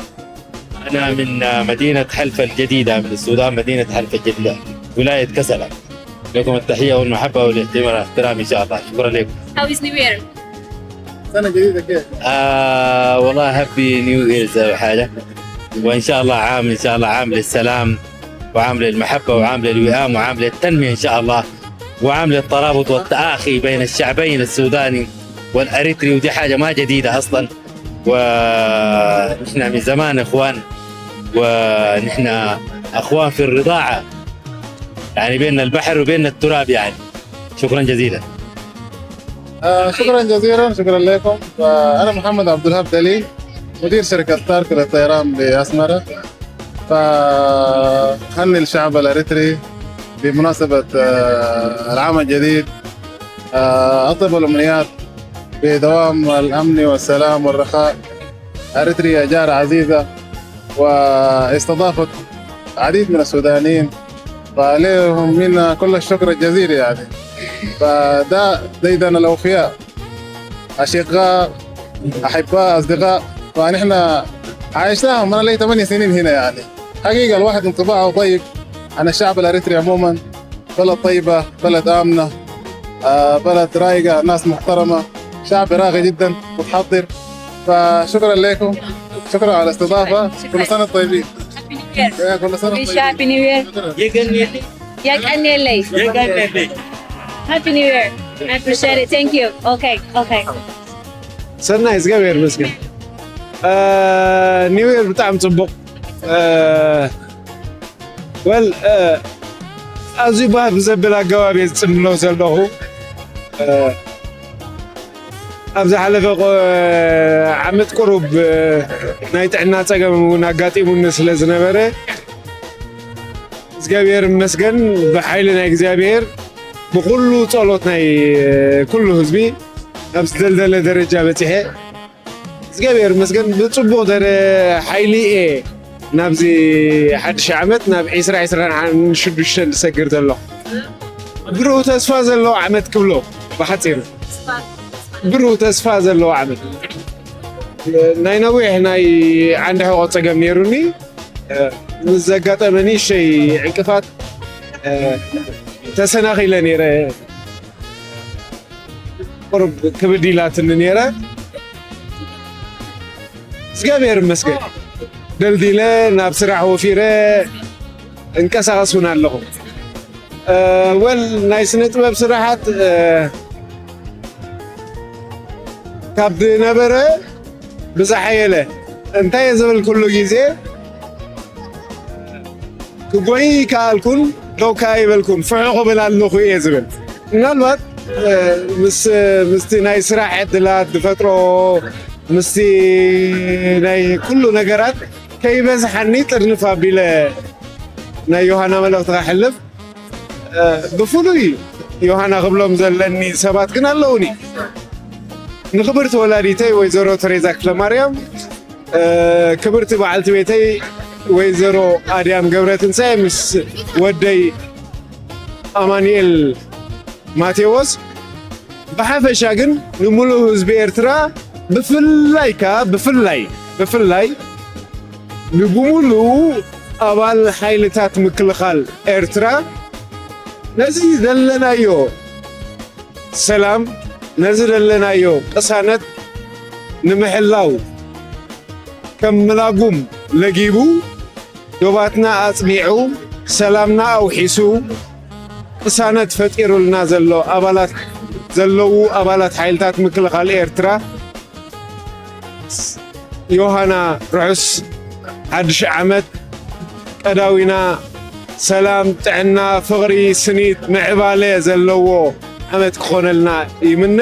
أنا من آه، مدينة حلفا الجديدة، من السودان، مدينة حلفا الجديدة، ولاية كسلا. لكم التحية والمحبة والاحترام، الاحترام إن شاء الله. شكرا لكم. How is New Year? سنه جديده كيف؟ آه والله هابي نيو ييرز أول حاجة، وإن شاء الله عام، إن شاء الله عام للسلام، وعام للمحبة، وعام للوئام، وعام للتنمية إن شاء الله، وعام للترابط والتآخي بين الشعبين السوداني والأريتري، ودي حاجة ما جديدة أصلا. ونحن من زمان إخوان، ونحن أخوان في الرضاعة، يعني بين البحر وبين التراب يعني. شكرا جزيلا. آه، شكرا جزيلا، شكرا لكم. فأنا محمد عبد الوهاب دليل، مدير شركة تارك للطيران بأسمرة. فهني الشعب الأريتري بمناسبة آه، العام الجديد. آه، أطيب الأمنيات بدوام الأمن والسلام والرخاء. أريتريا جارة عزيزة، واستضافت عديد من السودانيين، فعليهم منا كل الشكر الجزيل يعني. فده ديدن الأوفياء، أشقاء، أحباء، أصدقاء، فنحن عايشناهم. أنا لي ثمانية سنين هنا يعني. حقيقة الواحد انطباعه طيب عن الشعب الأريتري عموما. بلد طيبة، بلد آمنة، آه، بلد رايقة، ناس محترمة، شعب راقي جدا متحضر. فشكرا لكم، شكرا على الاستضافة. كل سنة طيبين. Happy New Year. يا كل سنة Wish you طيبين. Happy New Year. شكرا. Yakanele. Happy New Year. I appreciate it. Thank you. Okay, okay. ሰናይ እግዚኣብሔር ይመስገን። ኒው ይር ብጣዕሚ ፅቡቕ። ወል ኣዝዩ ባህ ብዘብል ኣገባብ እየ ዝፅምብሎ ዘለኹ። ኣብ ዝሓለፈ ዓመት ቁሩብ ናይ ጥዕና ፀገም እውን ኣጋጢሙኒ ስለ ዝነበረ እግዚኣብሔር ይመስገን፣ ብሓይሊ ናይ እግዚኣብሔር ብኩሉ ፀሎት ናይ ኩሉ ህዝቢ ኣብ ዝደልደለ ደረጃ በፂሐ እግዚኣብሔር ይመስገን ብፅቡቕ ደረ ሓይሊ እየ ናብዚ ሓድሽ ዓመት ናብ ዕስራ ዕስራን ሽዱሽተን ዝሰግር ዘሎ ብሩህ ተስፋ ዘለዎ ዓመት ክብሎ ብሓፂሩ ብሩህ ተስፋ ዘለዎ ዓመት። ናይ ነዊሕ ናይ ዓንዲ ሕቆ ፀገም ነይሩኒ። ምስ ዘጋጠመ ንእሽተይ ዕንቅፋት ተሰናኺለ ነይረ። ቁሩብ ክብድ ኢላትኒ ነይረ። እግዚኣብሔር ይመስገን ደልዲለ ናብ ስራሕ ወፊረ እንቀሳቐስ እውን ኣለኹ። ወል ናይ ስነ ጥበብ ስራሓት ካብ ዝነበረ ብዝሓየለ እንታይ እየ ዝብል ኩሉ ግዜ ክጎይ ይከኣልኩን ደው ከኣ ይበልኩን ፍሑ ክብል ኣለኹ እየ ዝብል። ምናልባት ምስ ምስቲ ናይ ስራሕ ዕድላት ዝፈጥሮ ምስቲ ናይ ኩሉ ነገራት ከይበዝሓኒ ጥርንፍ ኣቢለ ናይ ዮሃና መልእኽቲ ከሕልፍ። ብፍሉይ ዮሃና ክብሎም ዘለኒ ሰባት ግን ኣለውኒ። ንክብርቲ ወላዲተይ ወይዘሮ ተሬዛ ክፍለማርያም፣ ክብርቲ በዓልቲ ቤተይ ወይዘሮ ኣድያም ገብረትንሳኤ ምስ ወደይ ኣማኑኤል ማቴዎስ፣ ብሓፈሻ ግን ንምሉእ ህዝቢ ኤርትራ ብፍላይ ከኣ ብፍላይ ብፍላይ ንብሙሉኡ ኣባል ሓይልታት ምክልኻል ኤርትራ ነዚ ዘለናዮ ሰላም ነዚ ዘለናዮ ቅሳነት ንምሕላው ከም ምላጉም ለጊቡ ዶባትና ኣጽኒዑ ሰላምና ኣውሒሱ ቅሳነት ፈጢሩልና ዘሎ ኣባላት ዘለዉ ኣባላት ሓይልታት ምክልኻል ኤርትራ ዮሃና ርሑስ ሓድሽ ዓመት ቀዳዊና ሰላም፣ ጥዕና፣ ፍቕሪ፣ ስኒት፣ ምዕባለ ዘለዎ ዓመት ክኾነልና ይምነ።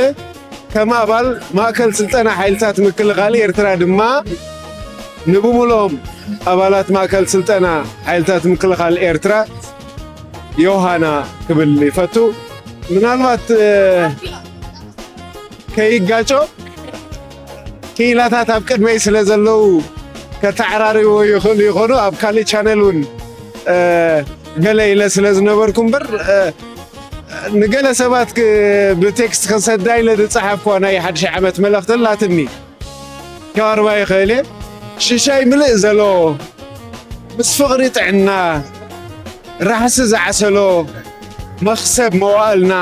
ከም ኣባል ማእከል ስልጠና ሓይልታት ምክልኻል ኤርትራ ድማ ንብሙሉኦም ኣባላት ማእከል ስልጠና ሓይልታት ምክልኻል ኤርትራ ዮሃና ክብል ይፈቱ። ምናልባት ከይጋጮ ክኢላታት ኣብ ቅድመይ ስለ ዘለዉ ከተዓራርይዎ ይኽእሉ ይኾኑ። ኣብ ካልእ ቻነል እውን ገለ ኢለ ስለ ዝነበርኩ እምበር ንገለ ሰባት ብቴክስት ክንሰዳ ኢለ ዝፀሓፍኳ ናይ ሓድሽ ዓመት መልእኽቲ ኣላትኒ። ክቐርባ ይኽእል እየ። ሽሻይ ምልእ ዘሎ ምስ ፍቕሪ ጥዕና ራሕሲ ዝዓሰሎ መኽሰብ መዋእልና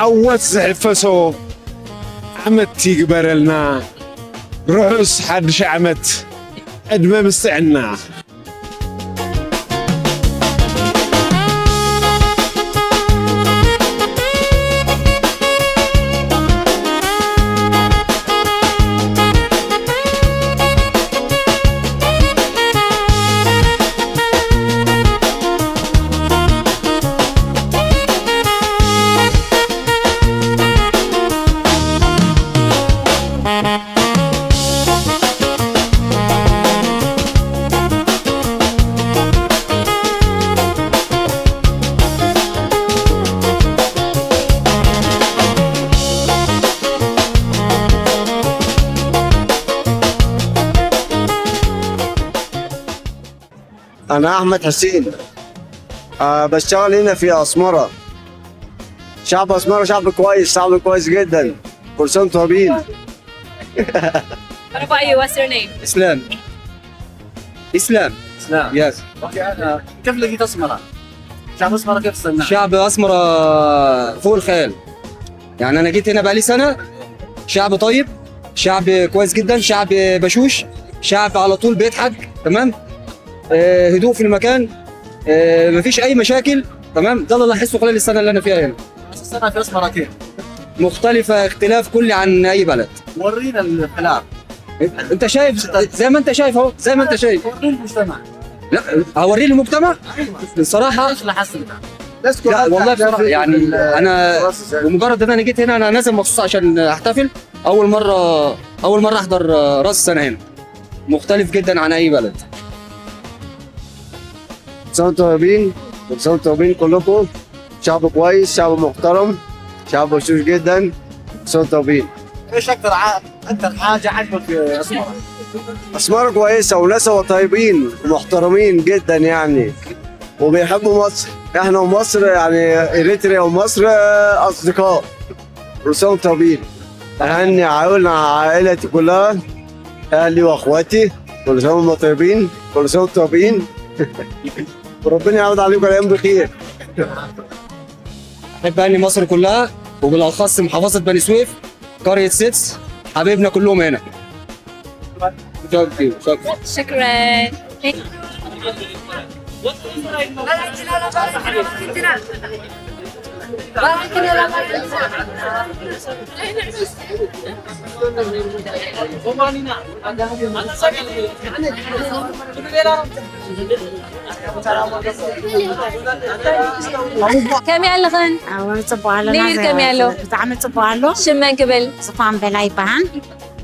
ዓወት ዝሕፈሶ ዓመት ይግበረልና። ርሑስ ሓድሽ ዓመት ዕድመ ምስ ጥዕና። أنا أحمد حسين. آه، بشتغل هنا في أسمرة. شعب أسمرة شعب كويس، شعب كويس جدا. كل سنة وأنتم طيبين. What about you? What's your name? اسلام. اسلام. اسلام. Yes. اوكي، انا كيف لقيت اسمرة؟ شعب اسمرة كيف استنى؟ شعب اسمرة فوق الخيال. يعني انا جيت هنا بقالي سنه. شعب طيب، شعب كويس جدا، شعب بشوش، شعب على طول بيضحك. تمام. آه، هدوء في المكان. آه، مفيش اي مشاكل. تمام، ده اللي لاحظته خلال السنه اللي انا فيها هنا. السنة في اسمرة كيف؟ مختلفه اختلاف كلي عن اي بلد. ورينا الاختلاف. انت شايف، زي ما انت شايف اهو، زي ما انت شايف. ورينا المجتمع. لا، اوري المجتمع. الصراحه، لا والله بصراحه، يعني، انا بمجرد ان انا جيت هنا، انا نازل مخصوص عشان احتفل. اول مره اول مره احضر راس السنه هنا. مختلف جدا عن اي بلد. كل سنة وانتم طيبين، كل سنة وانتم طيبين كلكم. شعب كويس، شعب محترم، شعب بشوش جدا. كل سنة وانتم طيبين. ايش اكثر ع... اكثر حاجه عجبك في اسمر؟ اسمر كويسه، وناسها طيبين ومحترمين جدا يعني، وبيحبوا مصر. احنا ومصر يعني، اريتريا ومصر، آه، اصدقاء. كل سنه وانتم طيبين. اهني عائلنا، عائلتي كلها، اهلي واخواتي، كل سنه وانتم طيبين، كل سنه وانتم طيبين. وربنا يعود عليكم الايام بخير. احب اهني مصر كلها، وبالاخص محافظه بني سويف، قريه سيتس، حبايبنا كلهم هنا. شكرا. ከመይ ኣለኽን? ኣዎ፣ ጽቡቕ ኣለና። ኒው ይር ከመይ ኣሎ? ብጣዕሚ ጽቡቕ ኣሎ። ሽም መን ክብል? ዝፋን በላይ ይበሃል።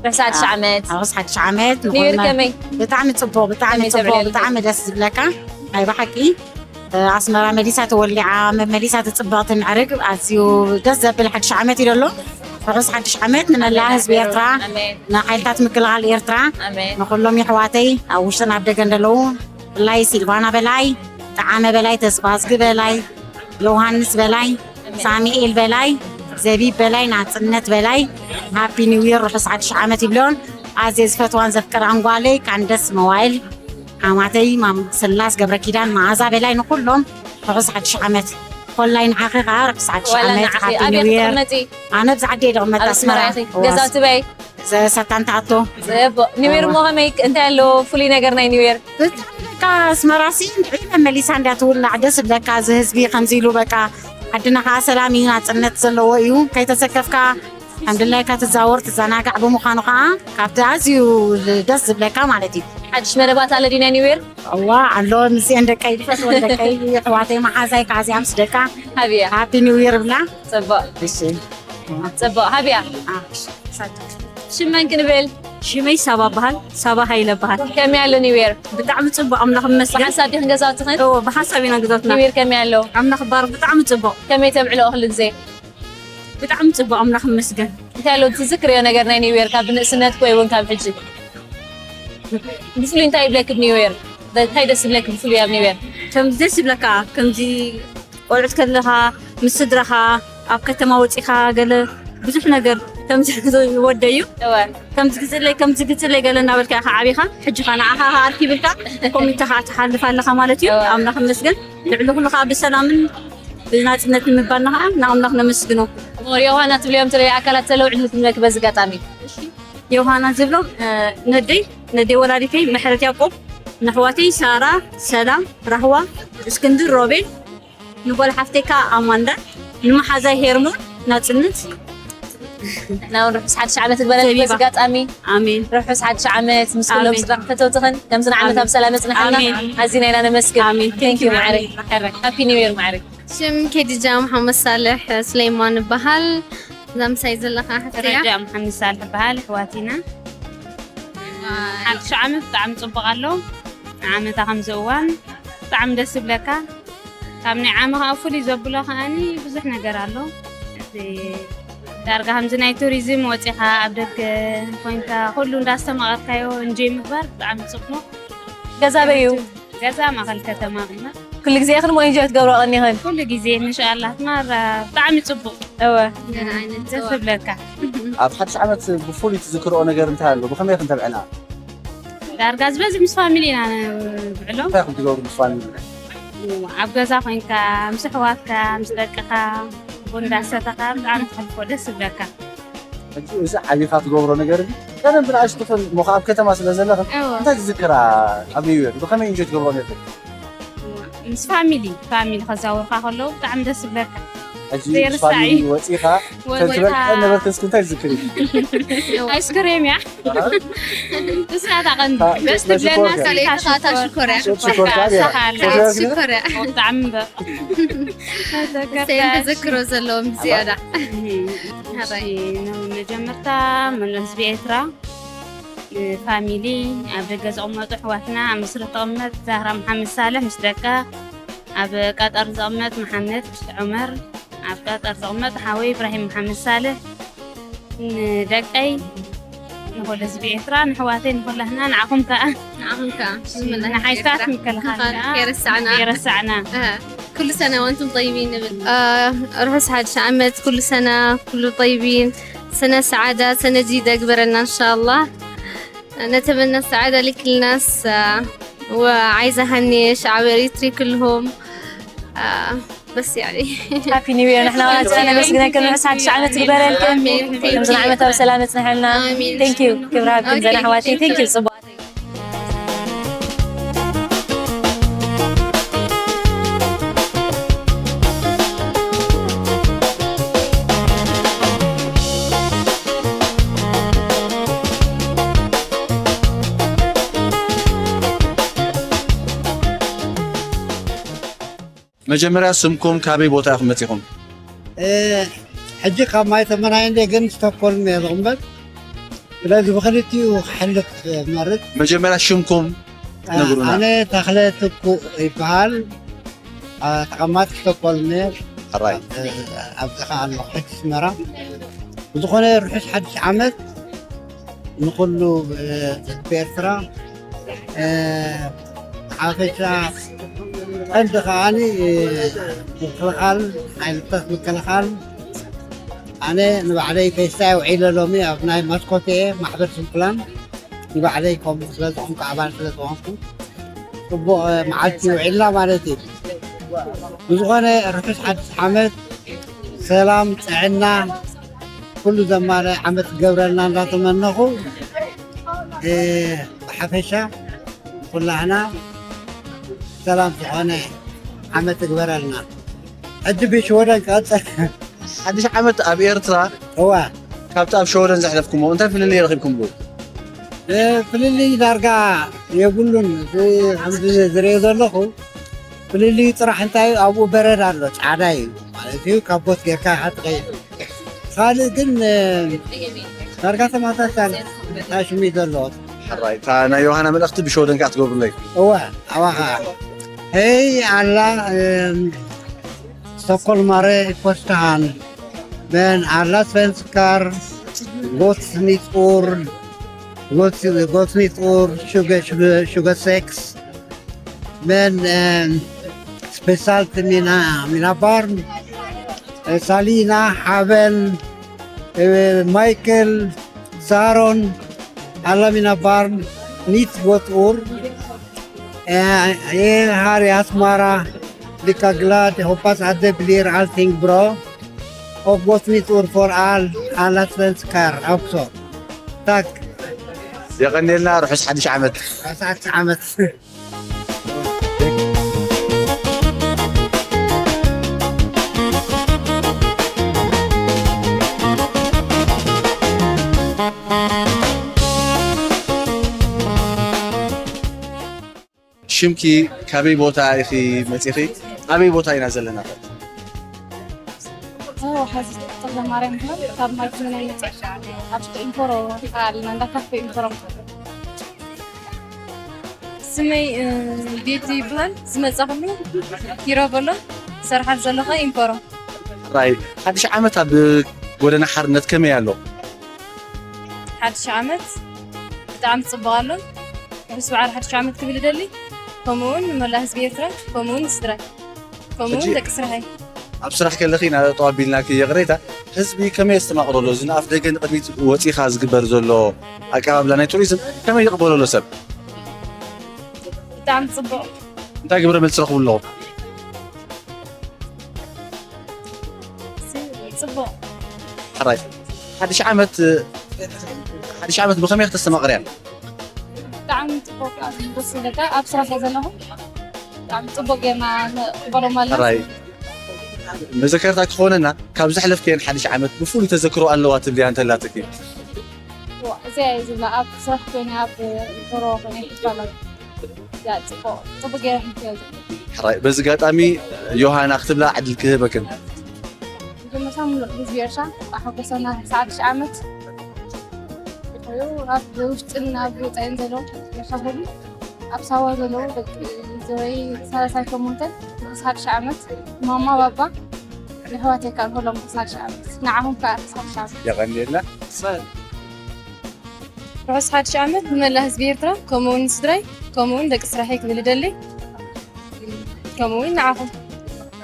ርሑስ ሓድሽ ዓመት። ርሑስ ሓድሽ ዓመት። ኒው ይር ንኹልና ከመይ? ብጣዕሚ ጽቡቕ፣ ብጣዕሚ ከመይ ጽቡቕ፣ ተብዕለልኩም? ብጣዕሚ ደስ ዝብለካ ናይ ብሓቂ። ኣስመራ መሊሳ ተወሊዓ፣ መመሊሳ ትጽብቕ ትምዕርግ፣ ኣዝዩ ደስ ዘብል ሓድሽ ዓመት እዩ ዘሎ። ርሑስ ሓድሽ ዓመት ንመላእ ህዝቢ ኤርትራ፣ ኣሜን። ንሓይልታት ምክልኻል ኤርትራ፣ ኣሜን። ንኹሎም የሕዋተይ ኣብ ውሽጥን ኣብ ደገን ዘለዉ፣ ብፍላይ ሲልቫና በላይ፣ ጠዓመ በላይ፣ ተስፋዝጊ በላይ፣ ዮሃንስ በላይ፣ ኣሜን። ሳሚኤል በላይ፣ ዘቢብ በላይ፣ ናጽነት በላይ፣ ሃፒ ኒው ይር፣ ርሑስ ሓድሽ ዓመት ይብሎን። ኣዝየ ዝፈትዋን ዘፍቅራን ጓለይ ካንደስ መዋእል፣ ሓማተይ ማም ስላስ ገብረ ኪዳን፣ መዓዛ በላይ፣ ንኹሎም ርሑስ ሓድሽ ዓመት። ኮላይ ንዓኺ ኸዓ ርሑስ ሓድሽ ዋላ ዓመት፣ ንዓኺ። ሃፒ ኣበይ ኒው ይር። ትቕመጢ? ኣነ ኣብዚ ዓዲ እየ ዝቕመጥ፣ ኣብ ኣስመራ ኣስመራ። ኢኺ? እዋ፣ ገዛውቲ በይ? ዘ-፣ ሰታን ተኣቶ። ጽቡቕ። ኒው ይር እዋ። እሞ ከመይ፣ እንታይ ኣሎ ፍሉይ ነገር ናይ ኒው ይር? ብጣዕሚ በቃ ኣስመራሲ ንዒ መመሊሳ እንድያ ትውላዕ፣ ደስ ዝብለካ። እዚ ህዝቢ ከምዚ ኢሉ በቃ ዓድና ኸዓ ሰላም እዩ፣ ናጽነት ዘለዎ እዩ። ከይተሰከፍካ ከም ድላይካ ትዛወር፣ ትዘናጋዕ ብምዃኑ ኸዓ ካብቲ ኣዝዩ ደስ ዝብለካ ማለት እዩ። ሓድሽ መደባት ኣሎ ድዩ ናይ ኒው ይር? እዋ ኣሎ፣ ምስኤን ደቀይ፣ ዝፈትወን ደቀይ፣ ኣሕዋተይ፣ መሓዛይ ከዓ እዚኣ ምስ ደቃ ሃብያ። ሃፒ ኒው ይር ብላ። ጽቡቕ። እሺ። ጽቡቕ። ሃብያ። አ፣ ሽመን ክንብል? ሽመይ ሳባ በሃል፣ ሳባ ሃይለ በሃል። ከመይ ኣሎ ኒው ይር? ብጣዕሚ ጽቡቕ፣ ኣምላኽ ይመስገን። ብሓንሳብ ዲኽን ገዛውትኽን? እዎ፣ ብሓንሳብ ኢና ገዛውትና። ኒው ይር ከመይ ኣሎ? ኣምላኽ ይባርኽ፣ ብጣዕሚ ጽቡቕ። ከመይ ተብዕልኦ ኩሉ ግዜ? ብጣዕሚ ጽቡቕ፣ ኣምላኽ ይመስገን። እንታይ ኣሎ ትዝክርዮ ነገር ናይ ኒው ይር ካብ ንእስነት ወይ እውን ካብ ሕጂ? ብፍሉይ እንታይ ይብለኪ ብ ኒው ይር? እንታይ ደስ ይብለኪ ብፍሉይ ኣብ ኒው ይር? ከምዚ ደስ ይብለካ፣ ከምዚ ቆልዑት ከለኻ፣ ምስ ስድራኻ፣ ኣብ ከተማ ወጺኻ፣ ገለ ብዙሕ ነገር ከምዚ ዝወደዩ። እወ። ከምዚ ግዝለይ፣ ከምዚ ግዝለይ ገለ እናበልካ ኢኻ ዓቢኻ። ሕጂ ኸኣ ንዓኻ ኸኣ ኣርኪብልካ፣ ኮሚተ ኸኣ ትሓልፍ ኣለኻ ማለት እዩ። እወ። ኣምላኽ ይመስገን። ልዕሊ ኩሉ ኸኣ ብሰላምን ብናጽነት ንምባልና ኸኣ ንኣምላኽ ነመስግኖ። እሞ ዮሃና ትብልዮም ትርኢ ኣካላት ዘለዉ ዕድል ክንበኪ በዚ ኣጋጣሚ። ዮሃና ዝብሎም፣ እ፣ ነደይ፣ ነደይ ወላዲተይ ምሕረት ያዕቆብ፣ ነሕዋተይ ሳራ፣ ሰላም፣ ራህዋ፣ እስክንድር፣ ሮቤል፣ ንጓል ሓፍተይ ከኣ ኣማንዳ፣ ንመሓዛይ ሄርሞን፣ ናጽነት። ናውን ርሑስ ሓድሽ ዓመት ንበለልኪ በዚ ዘቢባ። ኣጋጣሚ። ኣሜን። ርሑስ ሓድሽ ዓመት ምስ ኩሎም ኣሜን። ስድራን ፈተውትኽን፣ ከምዚ ንዓመት ኣሜን። ኣብ ሰላም የጽንሓና። ኣሜን። ኣዚና ኢና ነመስግን። ኣሜን። Thank you፣ Thank you፣ ማዕረይ። ማዕረይ። Happy New Year፣ ማዕረይ። ሽም ኬድጃ መሓመድ ሳልሕ ስሌማን እበሃል። እዛ ምሳይ ዘለኻ ሓፍቲ እያ። ረጃ መሓመድ ሳልሕ እበሃል፣ ኣሕዋት ኢና። ሓድሽ ዓመት ብጣዕሚ ጽቡቕ ኣሎ። ንዓመታ ከምዚ እዋን ብጣዕሚ ደስ ይብለካ። ካብ ናይ ዓሚ ኸኣ ፍሉይ ዘብሎ ኸኣኒ ብዙሕ ነገር ኣሎ። እቲ ዳርጋ ከምዚ ናይ ቱሪዝም ወጺኻ ኣብ ደገ ኮይንካ ኩሉ እንዳስተማቐርካዮ እንጆይ ምግባር ብጣዕሚ ጽቡቕ። ገዛ በይ እዩ? ገዛ ማእኸል ከተማ ኢና። ኩሉ ግዜ ኢኽን እሞ እንጆይ ትገብሮ ቀኒኽን? ኩሉ ግዜ እንሻኣላህ። ማራ ብጣዕሚ ጽቡቕ። እወ። ገለ ዓይነት ደስ ጽቡቕ። ዝብለካ። ኣብ ሓድሽ ዓመት ብፍሉይ ትዝክርኦ ነገር እንታይ ኣሎ? ብኸመይ ኢኽን ተብዕላ? ዳርጋ ዝበዝሕ ምስ ፋሚሊ ኢና ንብዕሎ። እንታይ ኢኹም ትገብሩ ምስ ፋሚሊ? ኣብ ገዛ ኮይንካ፣ ምስ ኣሕዋትካ፣ ምስ ደቅኻ፣ ቡን እንዳሰተኻ ብጣዕሚ ተሕልፎ ደስ ዝብለካ። ሕጂ እዚ ዓቢኻ ትገብሮ ነገር እዩ። ቀደም ብንኣሽቱ ኽን-፣ እሞ ኸዓ ኣብ ከተማ ስለ ዘለኽን፣ እወ። እንታይ ትዝክራ ኣብ ኒው ዮርክ? ብኸመይ ኢንጆይ ትገብሮ ነይርክን? ምስ ፋሚሊ፣ ፋሚሊ ከዛውርካ ከለዉ ብጣዕሚ ደስ ዝብለካ። ሕጂ ዘይርሳዕ ፋሚሊ እዩ። ወፂኻ ወፂኻ። ከምቲ በልዕክዐን ነበርክን እስኪ እንታይ ትዝክሪ? ኣይስክሬም እያ። እሳ እታ ቀንዲ። እታ ደስ ትብለና ሽኮር። እታ ሽኮር እያ። ሽኮር እያ። እሳ እያ። እታ ሽኮር እያ። ሽኮር እያ። ብጣዕሚ እምበር። እሰይ፣ ተዘክሮ ዘለዎም ዝያዳ። እሺ፣ መጀመርታ መላእ ህዝቢ ኤርትራ፣ ፋሚሊ፣ ኣብ ደገ ዝቕመጡ ኣሕዋትና፣ ኣብ ምስሪ ትቕመጥ ዛህራ መሓመድ ሳልሕ ምስ ደቃ፣ ኣብ ቀጠር ዝቕመጥ መሓመድ ዑመር፣ ኣብ ቀጠር ዝቕመጥ ሓወይ ኢብራሂም መሓመድ ሳልሕ፣ ንደቀይ፣ ንኹሉ ህዝቢ ኤርትራ፣ ንኣሕዋተይ፣ ንኹላህና፣ ንዓኹም ከኣ። ንዓኹም ከኣ። ንሓይልታት ምክልኻል ከኣ ከይረሳዕና። ከይረሳዕና። ኣሃ። ኩሉ ሰነ ወንቱም ጠይቢን ንብል። አ፣ ርሑስ ሓድሽ ዓመት፣ ኩሉ ሰነ፣ ኩሉ ጠይቢን፣ ሰነ ሰዓዳ፣ ሰነ ጂዳ ግበረና እንሻላህ። نتمنى السعادة لكل الناس، آه، وعايزة أهني شعب إريتري كلهم. آه، بس يعني. ሃፒ ኒው ይር ንሕና ዋላ ኣመስግነክን ርሑስ ሓድሽ ዓመት ይግበረልክን። ኣሜን። Thank you. ከምዚ ዓመታዊ ሰላም የጽንሐልና። ኣሜን። Thank you ክብሪ ሃብክን ዘና ኣሕዋተይ። Thank you ጽቡቅ። መጀመርያ ስምኩም ካበይ ቦታ ኢኹም መጺኹም? እ፣ ሕጂ ካብ ማይ ተመናይ እንደ ግን ስቶክሆልም እየ ዝቕመጥ። ስለዚ ብኽልቲኡ ክሕልፍ መርጽ። መጀመርያ ሽምኩም እ፣ ነግሩና። ኣነ ተኽለ ትኩእ ይበሃል። እ፣ ተቐማጢ ስቶክሆልም እየ። ሕራይ። እ፣ ኣብዚ ኸዓ ኣለኹ ሕጂ ኣስመራ። ብዝኾነ ርሑስ ሓድሽ ዓመት ንኹሉ፣ እ፣ ህዝቢ ኤርትራ፣ እ፣ ሓፈሻ ቀንዲ ከዓኒ፣ እ፣ ምክልኻል፣ ሓይልታት ምክልኻል። ኣነ ንባዕለይ ፌስታ ውዒለ ሎሚ ኣብ ናይ መስኮት እየ ማሕበር ስንኩላን ንባዕለይ ከምኡ ስለ ዝኾንኩ ኣባል ስለ ዝኾንኩ ጽቡቕ፣ እ፣ መዓልቲ ውዒልና ማለት እዩ። ብዝኾነ ርሑስ ሓድሽ ዓመት ሰላም፣ ጥዕና፣ ኩሉ ዘማልእ ዓመት ክገብረልና እንዳተመነኹ፣ እ፣ ብሓፈሻ ኩላህና ሰላም ዝኾነ ዓመት ትግበረልና። ሕጂ ብሽወደን ክቐጽል። ሓድሽ ዓመት ኣብ ኤርትራ እዋ። ካብቲ ኣብ ሸወደን ዘሕለፍኩሞ እንታይ ፍልልይ ረኺብኩምሉ? እ፣ ፍልልይ ዳርጋ የብሉን። እዚ ከምዚ ዝሪኦ ዘለኹ ፍልልዩ ጥራሕ እንታይ ኣብኡ በረድ ኣሎ፣ ጻዕዳ እዩ ማለት እዩ። ካብ ቦት ጌርካ ኢኻ ትኸይድ። ካልእ ግን፣ እ፣ ዳርጋ ተመሳሳሊ ታሽሚ ዘለዎ። ሕራይ፣ እታ ናይ ዮሃና መልእኽቲ ብሸወደን ከኣ ትገብሩለይ። እወ፣ ኣባኻ። Hej alla, eh, stockholmare i första hand, men alla svenskar, gott nytt år, gott, gott nytt år tjugo tjugosex. Men, eh, speciellt till mina, mina barn, eh, Salina, Haven, eh, Michael, Saron, alla mina barn, nytt gott år. Eh, jag är här i Asmara, lika glad, hoppas att det blir allting bra. Och gott nytt år för all, alla svenskar också. Tack. የቐኔልና ርሑስ ሓድሽ ዓመት። ርሑስ ሓድሽ ዓመት። ሽምኪ ካበይ ቦታ ኢኺ መጺኺ? ኣበይ ቦታ ኢና ዘለና? ኦ፣ ሓዚ ተኽለ ማርያም ይበሃል። ካብ ማይ ክምናይ መጽእ። ኣብ ኢንኮሮ ኣለና፣ እንዳ ካፌ ኢንኮሮ። ስመይ፣ እ፣ ቤቲ ይበሃል። ዝመጻኹሉ ኪሮ በሎ። ሰርሓል ዘለኹ ኢንኮሮ። ራይ፣ ሓድሽ ዓመት ኣብ ጎደና ሓርነት ከመይ ኣሎ? ሓድሽ ዓመት ብጣዕሚ ጽቡቕ ኣሎ። ርሑስ በዓል ሓድሽ ዓመት ክብል እደሊ። ከምኡ እውን ንመላእ ህዝቢ ኤርትራ፣ ከምኡ እውን ንስድራይ፣ ከምኡ እውን ሕጂ ደቂ ስራሐይ። ኣብ ስራሕ ከለኺ ኢና ጠዋቢልናኪ፣ ይቕሬታ። ህዝቢ ከመይ የስተማቕሮ ኣሎ? እዚ ንኣፍ ደገ ንቕድሚት ወጺኻ ዝግበር ዘሎ ኣቀባብላ ናይ ቱሪዝም ከመይ ይቕበሎ ኣሎ ሰብ? ብጣዕሚ ጽቡቕ። እንታይ ግብረ መልሲ ረኽቡ ኣለኹም? ጽቡቕ። ሕራይ። ሓድሽ ዓመት፣ ሓድሽ ዓመት ብኸመይ ከተስተማቕርያ? ብጣዕሚ ጽቡቕ፣ ደስ ይብለካ። ኣብ ስራሕ እየ ዘለኹ። ብጣዕሚ ጽቡቕ ጌርና ንቕበሎም ኣለና። ሕራይ። መዘከርታ ክኾነና ካብ ዘሕለፍክየን ሓድሽ ዓመት ብፍሉይ ተዘክሮ ኣለዋ ትብልያ እንተላትኪ? እዚኣ እዩ ዝብላ ኣብ ስራሕ ኮይነ ኣብ ዞሮ ኮይነ ይፋለጥ ጽቡቅ ጽቡቅ ገይረ ሕልፍዮ። ሕራይ፣ በዚ ኣጋጣሚ ዮሃና ክትብላ ዕድል ክህበክን። መጀመርታ ሙሉእ ህዝቢ ኤርትራ ኣሐጎሰና ሓድሽ ዓመት ይኹን ኣብ ውሽጥን ኣብ ወፃኢን ዘለዉ ኤርትራ ኩሉ ኣብ ሳዋ ዘለዉ ደቂ ዘወይ ሰላሳይ ሸሞንተን ሓድሽ ዓመት ማማ ባባ ንሕዋተይ ከዓ ንኩሎም ሓድሽ ዓመት ንዓኹም ከዓ ሓድሽ ዓመት። የቐንየልና። ርሑስ ሓድሽ ዓመት ንመላእ ህዝቢ ኤርትራ ከምኡ እውን ንስድራይ ከምኡ እውን ደቂ ስራሐይ ክብል እደሊ ከምኡ እውን ንዓኹም።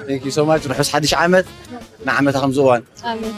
Thank you so much። ርሑስ ሓድሽ ዓመት ንዓመታ ከምዚ እዋን። ኣሜን።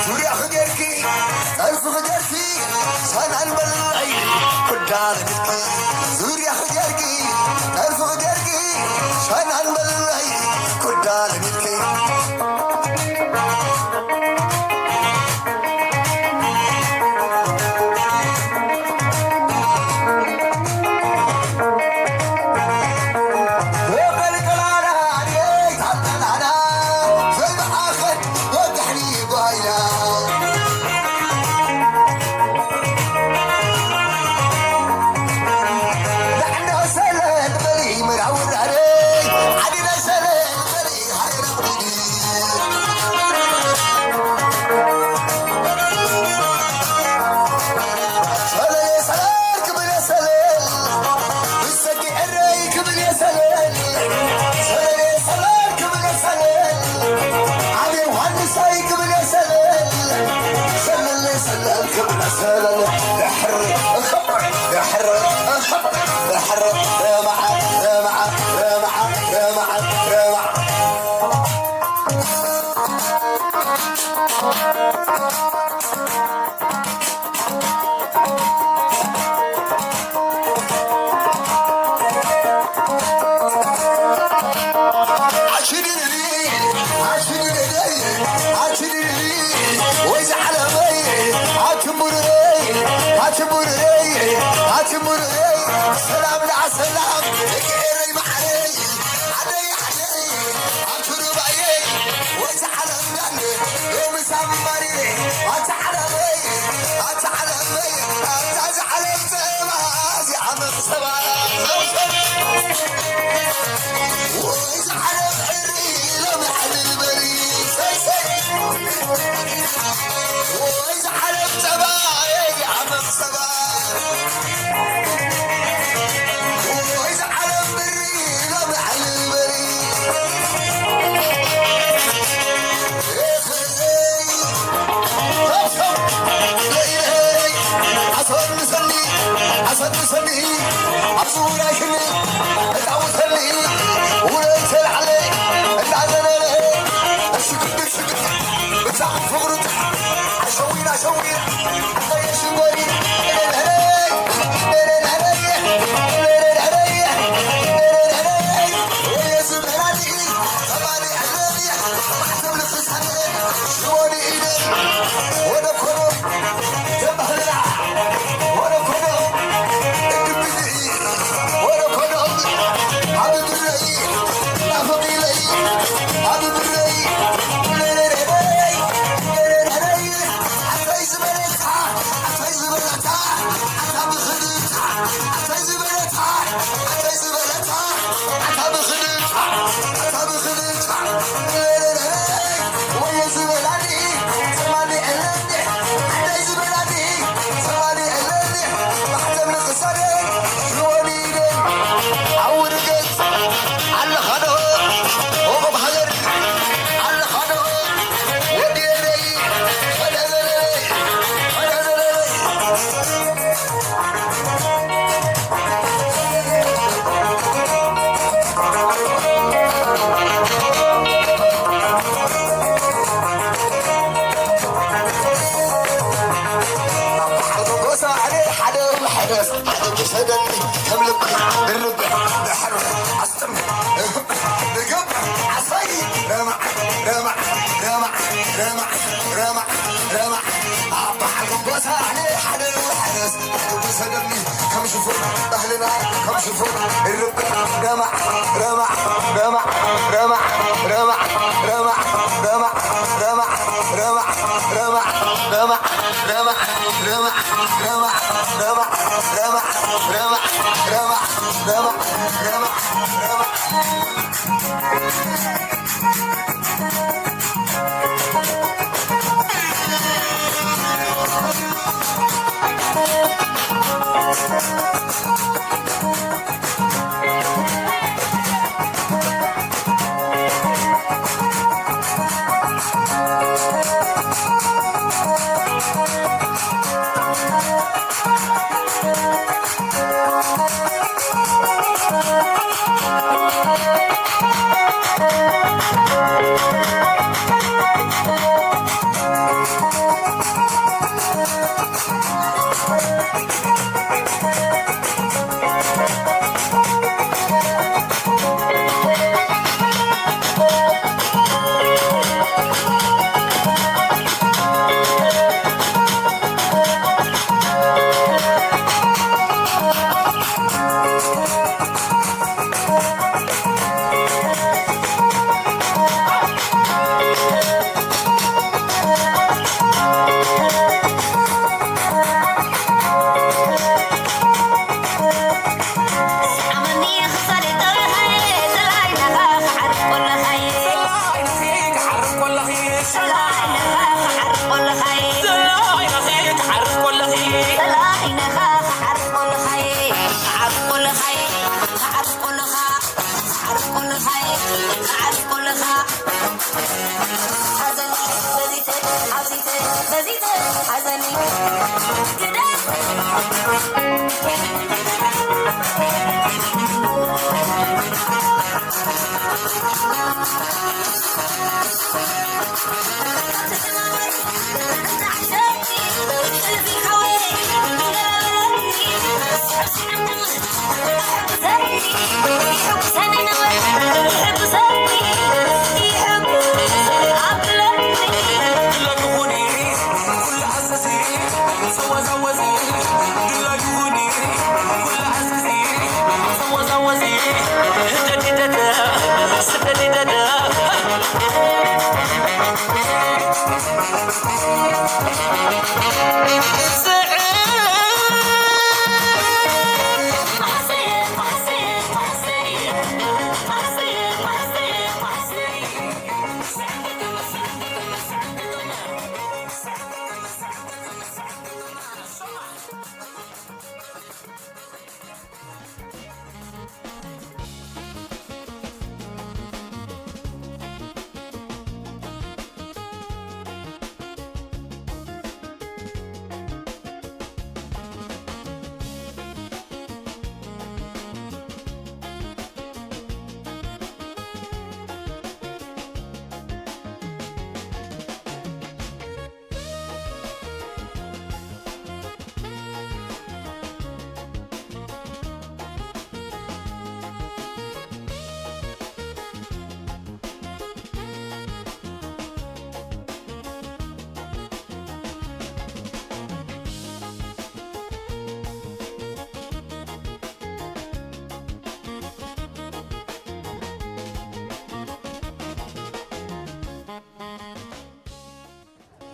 ዙርያ ክገርኪ፣ ጠልፊ ክገርኪ፣ ሰናን በላይ ኩዳን ዙርያ ክገርኪ፣ ጠልፊ ክገርኪ፣ ሰናን በላይ ኩዳን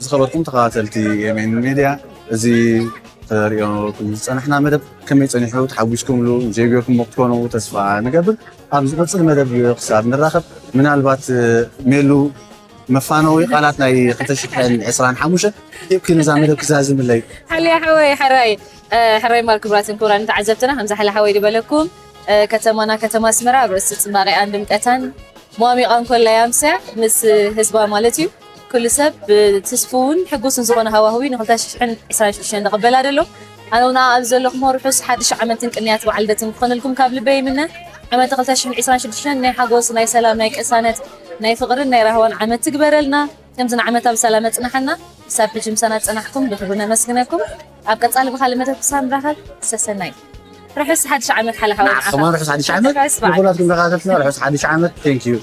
ዝኸበርኩም ተኸታተልቲ ኤምኤን ሚድያ፣ እዚ ተሪኦ ዝጸናሕና መደብ ከመይ ጸኒሑ? ተሓጒስኩምሉ? ዘይጎይኩሞ ክትኮኑ ተስፋ ንገብር። ኣብ ዝቕጽል መደብ ክሳብ ንራኸብ፣ ምናልባት ሜሉ፣ መፋነዊ ቃላት ናይ ክልተ ሽሕን ዕስራን ሓሙሽተን ሂብኪ ነዛ መደብ ክዛዝምለይ። ሓልያ ሓወይ፣ ሕራይ፣ እ፣ ሕራይ ማር። ክቡራትን ክቡራን ተዓዘብትና፣ ከምዚ ሓልያ ሓወይ ዝበለኩም፣ እ፣ ከተማና ከተማ ኣስመራ ኣብ ርእሲ ጽባቐኣን ድምቀታን ሞሚቓን ኮላ እያ ኣምስያ፣ ምስ ህዝባ ማለት እዩ። ኩሉ ሰብ ብትስፉውን ሕጉስን ዝኾነ ሃዋህዊ ንክልተ ሽሕን ዕስራን ሽዱሽተን ንቕበላ ደሎ። ኣነ እውን ኣብ ዘለኹሞ ርሑስ ሓድሽ ዓመትን ቅንያት በዓል ልደትን ክኾነልኩም ካብ ልበይ ይምነ። ዓመት ክልተ ሽሕን ዕስራን ሽዱሽተን ናይ ሓጎስ፣ ናይ ሰላም፣ ናይ ቅሳነት፣ ናይ ፍቕርን ናይ ራህዋን ዓመት ትግበረልና። ከምዚ ንዓመታ ብሰላም ኣጽናሓና። ክሳብ ሕጂ ምሳና ዝጸናሕኩም ብኽብሪ ነመስግነኩም። ኣብ ቀጻሊ ብኻልእ መደብ ክሳብ ንራኸብ፣ ሰሰናይ። ርሑስ ሓድሽ ዓመት ሓልያ ሓወይ። ንዓኹም ርሑስ ሓድሽ ዓመት። ርሑስ በዓል። ንኹላትኩም ተኸታተልትና ርሑስ ሓድሽ ዓመት። Thank you።